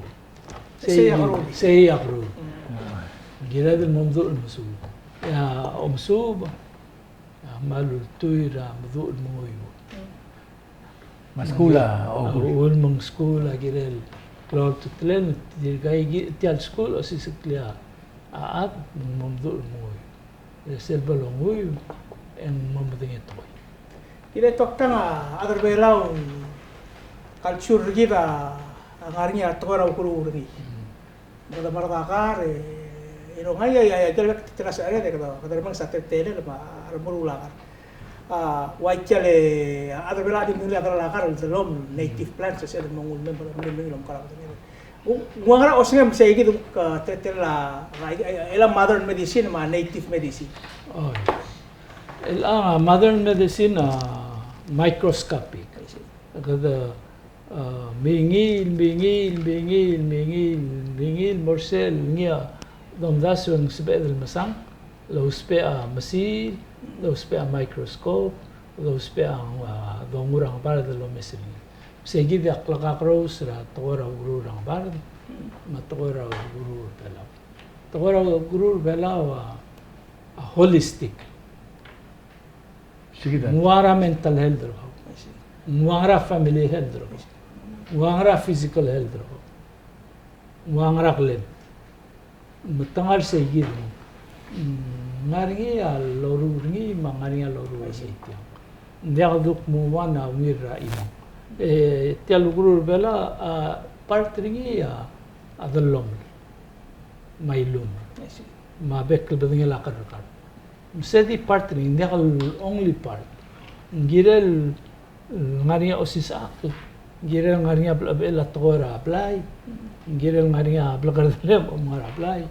Sei a keruul. Sei a keruul. Mm. Kired el mo meduch el mesuub. E a omesuub a kmal ultuil er a meduch el menguiu. Mm. Me a skuul a, o, uchul me ng skuul a kirel klou a ultutelel, tirka ki, tia el skuul a osisichekl a chad me ng mo meduch el menguiu. E sel bo longuiu e ng mo medengei a tekoi. Kid a Doktang, a chad er a Belau, culture er kid a ngar er ngii a tekoi er a ukeruul er ngii. Mm. Kede merdakar, e, e rongai a, a, a, kede, kede, kede, kede remenges a teletelel me a remeruul a kar. A, ua ikel, a chad er a Belau a di mle a delal a kar el dellomel, native plants, e sel mo nguu el mei me, me, me, me, me, me, me, Ng ua ngera osengem sei kid el kuk, a, teletelel a, a, a, el modern medicine me a native medicine? Oh, el, a, modern medicine a microscopic. I see. Kede, a, mengiil, mengiil, mengiil, mengiil, mengiil, mo er sel ngii a domdasu e ng sebeched el mesang, el ousbech a mesiil, el ousbech a microscope, el ousbech a, a, dongu er a ngebard el omes er ngii. Sei kid a klekakerous er a tekoi er a ukeruul er a ngebard, me a tekoi er a ukeruul er a Belau. Tekoi er a ukeruul er a Belau a, a holistic. Ng ua ngera mental health er kau. Ng ua ngera family health er kau. Ng ua ngera physical health er kau. Ng ua ngera klem. Me te ngar sei kid, mm, ng ngar er ngii a loruul er ngii, me ng ngar er ngii a loruul er ngii tiang. Ng diak duk mo ua a ungil er a chimong. E, tia el ukeruul er a Belau, a, part er ngii a, a dellomel. Me a ilumel. I see. Me a bek el bedengel a kerrekar. Me se di part er ngii, ng diak el only part. Ng kirel Ng ngar er ngii a osisechakl, ng kirel ngar er ngii a blechebechel a tekoi er a blai, ng kirel ngar er ngii a blekerdelem el ngar er a blai.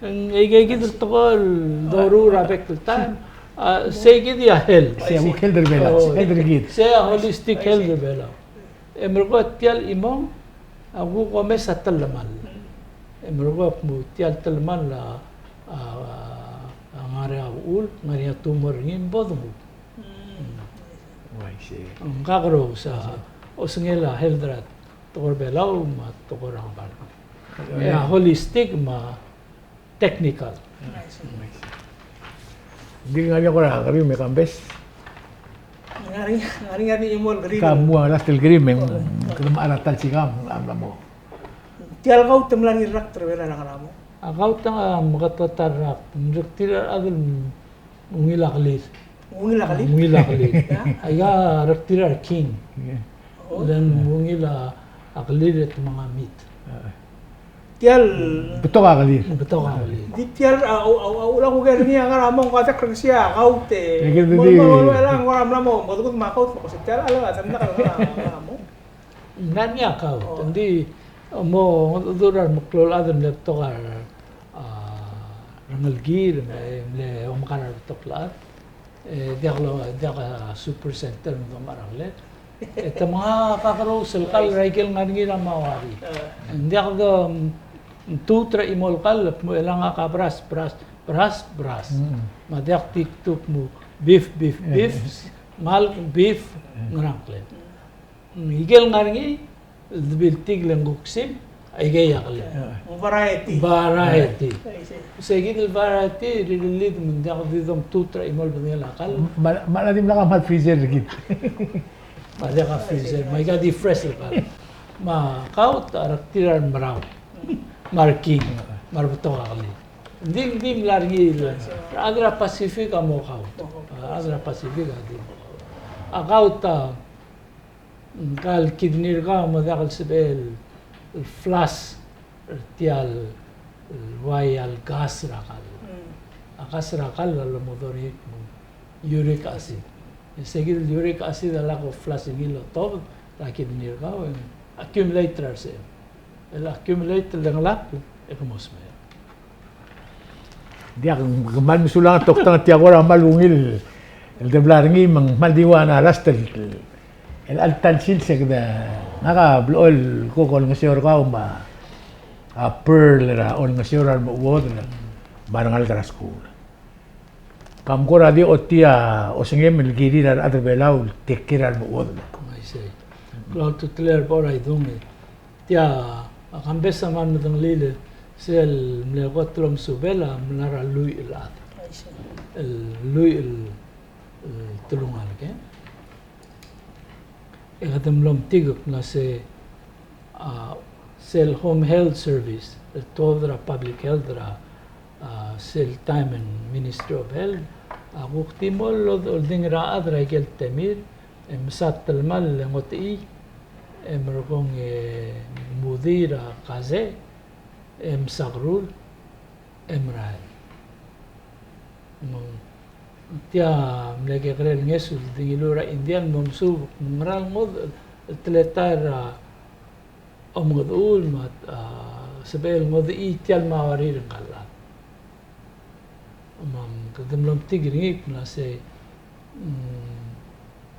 Ng, e, aike kid el tekoi el doruul er a bek el taem, a, sei kid a health. Sei a kuk health er Belau, o, health er kid. Sei a holistic health er Belau. E merekong e tia el chimong a kuk omes a telemall. E merekong e kmo tia el telemall a, a, a ngar er ngii a uchul, ngar er ngii a tumor er ngii me bo denguu. Mm. Oh, I see. Ng kakerous a osengel a health er a tekoi er a Belau me a tekoi er a ngebard. E a holistic me a technical. I see. Ng di ngar er ngii a kora kerim e kambes? Ngar er ngii, ngar er ngii a di chimo el kerim. Ka mo a last el kerim e ng, kede mechar a ta el sikang, a mla mo. Tia el gout e mla er ngii el rakt er a Belau er a ngar er a mong? A gout a meketeketang el rakt, ng rakt er a rechad el ungil a kelir. Ungil a kelir? Ungil a kelir. Ia? Aika rakt er a king. Ia. Oh. Le ng ungil a kelir e te menga meat. Ia. Tia el betok a kelir. Betok a kelir. Di tia el, a, a, a, a, ula kuker er ngii a ngar er a mong, ko a diak kuk sei a gout e. Ia, kid di. Mo, mo, mo, mo, elang, ngar er a mla mo, mo, mo, mo, mo, mo, tia el, a, a, a, a, mo. Ng ngar er ngii a gout. Oh. Ng di, mo, ng dura el meklou el chad el mle betok a, a, rengelekir, me, mle omekar a rebetok el chad. E, diak lo, diak a super center me domechar a ngklel. E te menga kakerous el kall er a ikel ngar er ngii er a Mawari. E. Ng diak de, mm, tuut er a chimo el kall, mo chelechang a kabras, bras, bras, bras. Mm. Me a diak di kuk mo beef, beef, e, beef, e, kmal beef, e, ngerang klel. Mm, ikel ngar er ngii, el debiltik le ng kuk sim, aikei a kall. Variety. Variety. I see. Sei kid el variety, rirellid me ng diak di dongtuut er a chimo el bedengel a kall. Me a, me a dimlak a kmal freezer er kid. Me a diak a freezer, me aika di fresh el kall. Me a gout a rakt er a remerau, me a reking, me a rebetok a kelir. Ng di, ng di mla er ngii el, a rechad er a Pacific a mo gout. A rechad er a Pacific a di. A gout a, ngka el kidney er kau a mo diak el sebechel el flush er tia el, el uai el gas er a kall. Mm. A gas er a kall a lomodengei el kmo uric acid. E sei kid el uric acid a lak flush er ngii el otobed er a kidney er kau, e accumulate er a rsechem. El accumulate el dengelakl, e ke mo smecher. Diak, kmal mesulang e toktang, tia kora kmal ungil el de bla er ngii, me ng kmal di ua a last el, el chelecha el sils e kede, ngak a blechoel kuk olengeseu er kau me a pearl er a olengeseu er a remechuodel me a rengalek er a skuul. Kam kora di ochotii a osengem el kirir a rechad er Belau el take care er a remechuodel. I see. Klou a ultutelel er a bo er a idung e. Tia, a kambes a kmal medengelii el sel mle kot el omesubel a mla er a lluich el chad. I see. El lluich el, el telungalek, e. E kede mlo metik el kmo se, a, sel home health service, el tuobed er a public health er a, a, sel taem el Ministry of Health, a kuk di mo oldingel er a chad er a ikel temir, e mesa telemall e ngodechii, e merekong e mudii er a kasei, e msakerul, e merael. Me ng tia mle kekerei el ngeso el di ngiluu er a India el mo mesuub, me ng ngera el ngodech el teletael er a omengedechul me a, a, sebechel el ngodechii tia el Mawari er ngka el chad. Me ng kede mlo metik er ngii el kmo se, mm,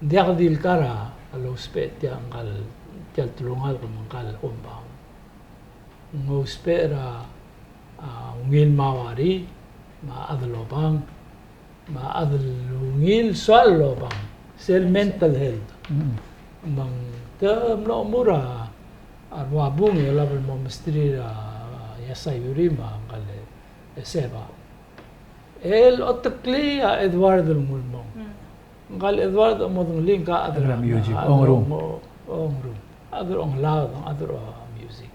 ng diak di le kar a lousbech tia ngka el, tia el telungalek me ngka el homebound. Ng ousbech er a, a, ungil Mawari, me a chad el obang, me a chad el ungil soal el obang, sel mental health. Mm. Me ng te mlo chemur a, a rua bung e olab el mo mesterir a, a Yasayuri me a ngka el Eseba. El oteklii a Edward el nguu el mong. Mm. Ngka el Edward a mo dengelii ngka a chad er a music, ongerung. Ongerung. A chad er a ongelaod, a chad er a music.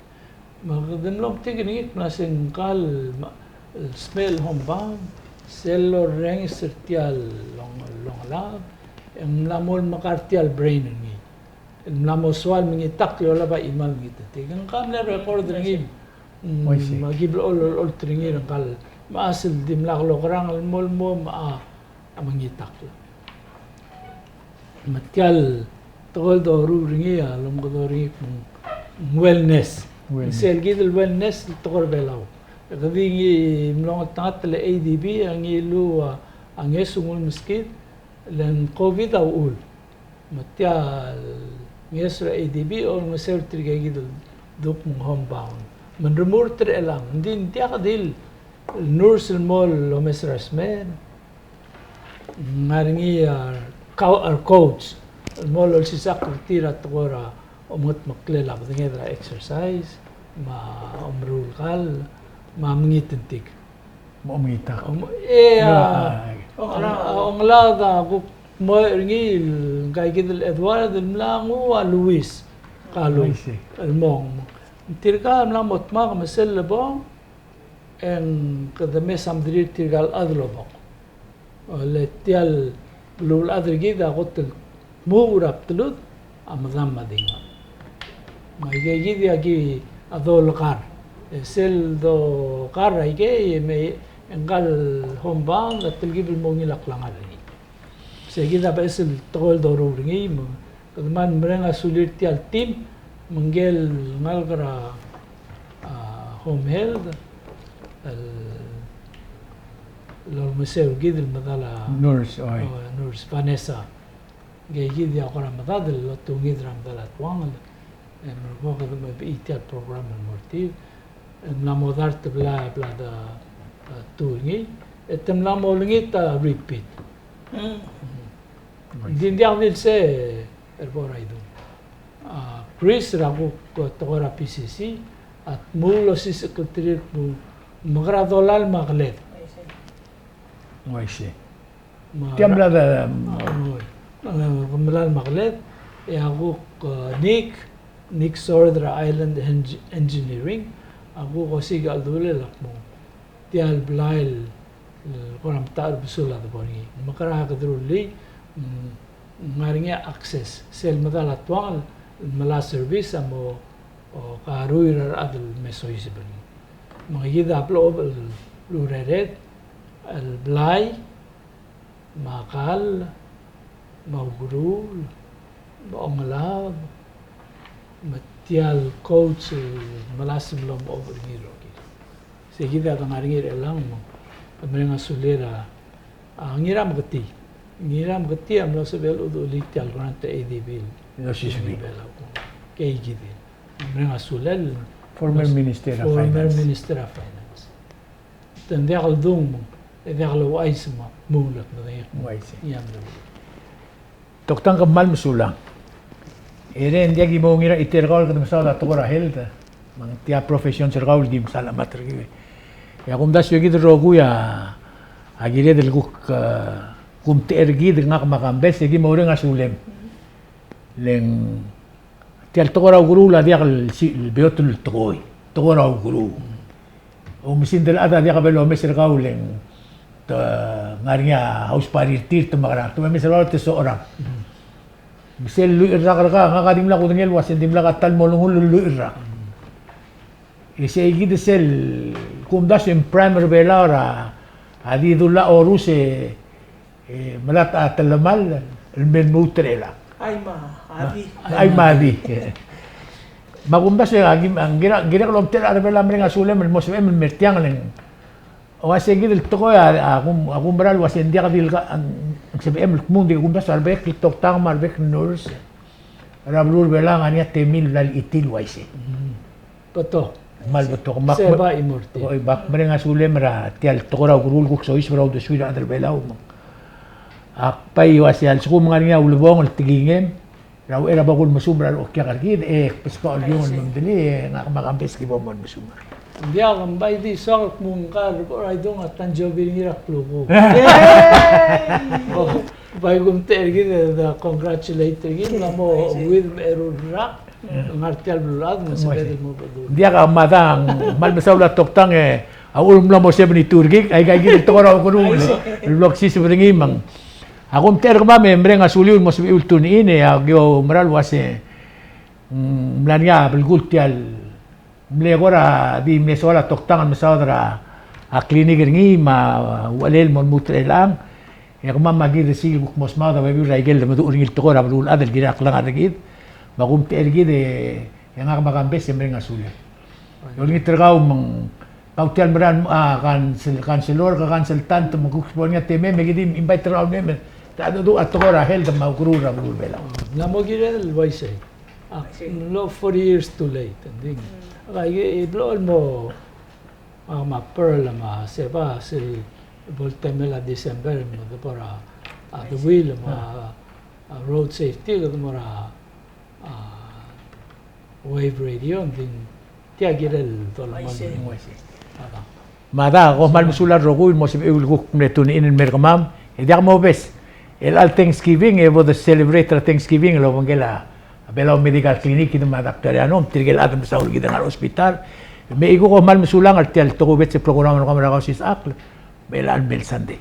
Me kede mlo metik er ngii el kmo se ngka el ma-, el smecher el homebound, sel lorrenges er tia el ong-, ongelaod, e ng mla mo mekar tia el brain er ngii. El mla mo soal mengitakl e olab a chimal mengitetik. Ngka a mle record er ngii, mm, me ki blechoel olecholt er ngii er ngka el mechas el dimlak lokerang el mo, el mo, me a, a mengitakl. Me tia el, tekoi el doruul er ngii a lomekedong er ngii el kmo ng wellness. Wellness. Sel kid el wellness el tekoi er a Belau. E kede ngii mlo ngeltengat el A D B a ngii el ua a ngeso ng ulemeskid, le ng COVID a uchul. Me tia el ngeso er a A D B a olengeseu er tirke kid el duk me ng homebound. Me ng remurt er chelechang, ng di ng diak di el nurse el mo lomes er a smecher. Ng ngar er ngii a co-, a coach el mo lolsisechakl er tir a tekoi er a omengetmeklel a bedenged er a exercise, me a omeruul el kall, me a mengitengtik. Mo omengit a. Om-, e, a, a, a, ongelaod a kuk mo er ngii el ngka kid el Edward el mla nguu a Louis Kalu. I see. El mong. Tirka el mla mo dmak me sel lebong, e ng kede mes a mederir tirka el chad el obong. O, le tia el beluulechad er kid a kot el dmuub er a bdelud a medam me a dinga. Me aike kid a ki a dolekar. E sel dokar aikei, e me ngka el homebound a telkib el mo ungil a klengar er ngii. Se kid a beches el tekoi el doruul er ngii, me kede kmal mereng a sulir tia el team, me ngike el ngalek er a, a, home health, el, el olengeseu er kid el medal a nurse, oi. O, nurse Vanessa. Ngike kid a kora medad el otungid er a medal a tuangel, e merekong e kede mebechii tia el program el mo er tir. E mla mo dart el bla, bla de, e, tu er ngii, e te mla mo olengit a repeat. Mm. Mm. Ng di ng diak di el se, e, er a bo er a idung. A, Chris er a kuk, e, tekoi er a P C C, a dmu el osisecheklterir el kmo, mekera dolal me a keled. I see. I see. Me a, tia mla de, a, oi. E, ke melalem a keled, e a kuk, e, Nick, Nick Sword er a Island Eng-, Engineering, a kuk osiik a cheldulel el kmo tia el blai el, el kora metacherbesul a debo er ngii. Mekera kede rullii, mm, ng ngar er ngii a access, sel medal a tuangel, el melai a service a mo, o, karuir a rechad el me soiseb er ngii. Me kid a blechoel el urered, el blai, me a kall, me a ukeruul, me a ongelaod, me tia el coach el melasem el omechob er ngii el rokir. Se kid a dengar er ngii er chelechang me, ke mereng a sulir a, a, Ngirameketii. Ngirameketii a mlo sebechel el uduchelii tia el grant er a A D B el. Osisebii. Belau. Ke kid. Mereng a sulel. Former Minister of Finance. Former Minister of Finance. Te ng diak el dung, e diak el ouchais me a mong el kmo ng diak. Uaisei. Ia, me. Toktang, ke kmal mesulang. E le ng diak ki mo ngera iter kau el kede mesaod a tekoi er a health, me ng tia profession er kau el ki mesa el chemat er kid. E a kumdasu e kid el rokui a, a kired el kuk, e, kumtechei er kid, ngak me a Kambes, e ki mo oureng a sulem. Le ng tia el tekoi er a ukeruul a diak el si-, el beot el tekoi, tekoi er a ukeruul. Oumesingd el chad a diak bo lomes er kau le ng te ngar er ngii a house party er tir, te mekerang, te omes er kau te socherang. Me sel lluich el rak er kau, ngak a dimlak kudengei el uase ng dimlak a ta el mo olengull el lluich el rak. E sei kid sel kumdasu e ng prime er a Belau er a, a di dula orus e, e melatech a telemall el me lmuut er chelechang. Ai ma, a di. Ai ma, a di. Me a kumdasu e a ki, a kirek, kirek el omtechei er a rechad er a Belau a mereng a sulem el mo sebechem el mer tiang le ng. Uase kid el tekoi a, a kum, a kumerang el uase ng diak di el ka, a, ng sebechem el kmo ng di kumdasu a rebek el toktang me a rebek el nurse er a beluu er a Belau a ngar er ngii a temel el bla el chitii el uaisei. Mm. Betok. Kmal betok. Me ak, se bai mo er tir. Oi, me ak mereng a sulem er tia el tekoi er a ukeruul el kuk soiseb er a uldesuir a rechad er a Belau. Me ak bai uase a lsekum ng ngar er ngii a ulebongel el tekingem er a uchei er a bo kulmesumech er a reokiak er kid, e kbeskau el iong el memedelii, e ngak me a Kambes ki bo mo mesumech. Ng diak, ng bai di soak el kmo ngka el Rebechor Aidong a tanjobi er ngii er a klukuk. Yay! Bai kumtechei er kid e de congratulate er kid, me a mo uid me a eru el rak, ngar tia el beluulechad me ng sebeched el mo bedul. Ng diak a mada, ng kmal mesaul a toktang e a uchul me ng mla mo seventy-two er kid, aika kid el tekoi er a ukeruul el blo ksiseb er ngii me ng. A kumtechei er kemam e mereng a suliu el mo sebechiu el tune in e a ki oumera el uase, mm, ng mla er ngii a belkul tia el mle kora di mle soal a toktang el mesaod er a, a klinik er ngii me a uchelel el mo lmuut er chelechang. E kemam a kirel sel kuk mo smaod a bebil er a ikel lemeduch er ngii el tekoi er a beluulechad el kirel a klengar er kid. Me a kumtechei er kid e ngak me a Kambes e mereng a sulem. E olengit er kau me ng kau tia el mera el, a, counsel-, counselor, ke consultant, me kuk bo er ngii a temem, me ki di invite er kau el mei, me te mengedecheduch a tekoi er a health me a ukeruul er a beluu er a Belau. Ng mo kirel el uaisei. A, ng mlo forty years too late, ng di. Ng, a, e, e blo el mo, a, me a Pearl, me a Seba, sel bo el temel a December, me de bo er a, a, the wheel, me a, a, road safety, kede mo er a, a, Wave Radio, ng di tia kirel dolemolem. Uaisei. A, da. Me a da, kom kmal mesulang el rokui el mo sebechir el kuk mle tune in el mei er kemam. E diak mobes. El chelecha el Thanksgiving, e bo de celebrate er a Thanksgiving el obengkel a Belau Medical Clinic, kid me a Doctor Yano, me tirke el chad el mesaul er kid el ngar er a hospital. Me e kuk kom kmal mesulang er tia el tokubets el program er kemam er a Kausisechakl. Me el chelecha el mei el Sunday.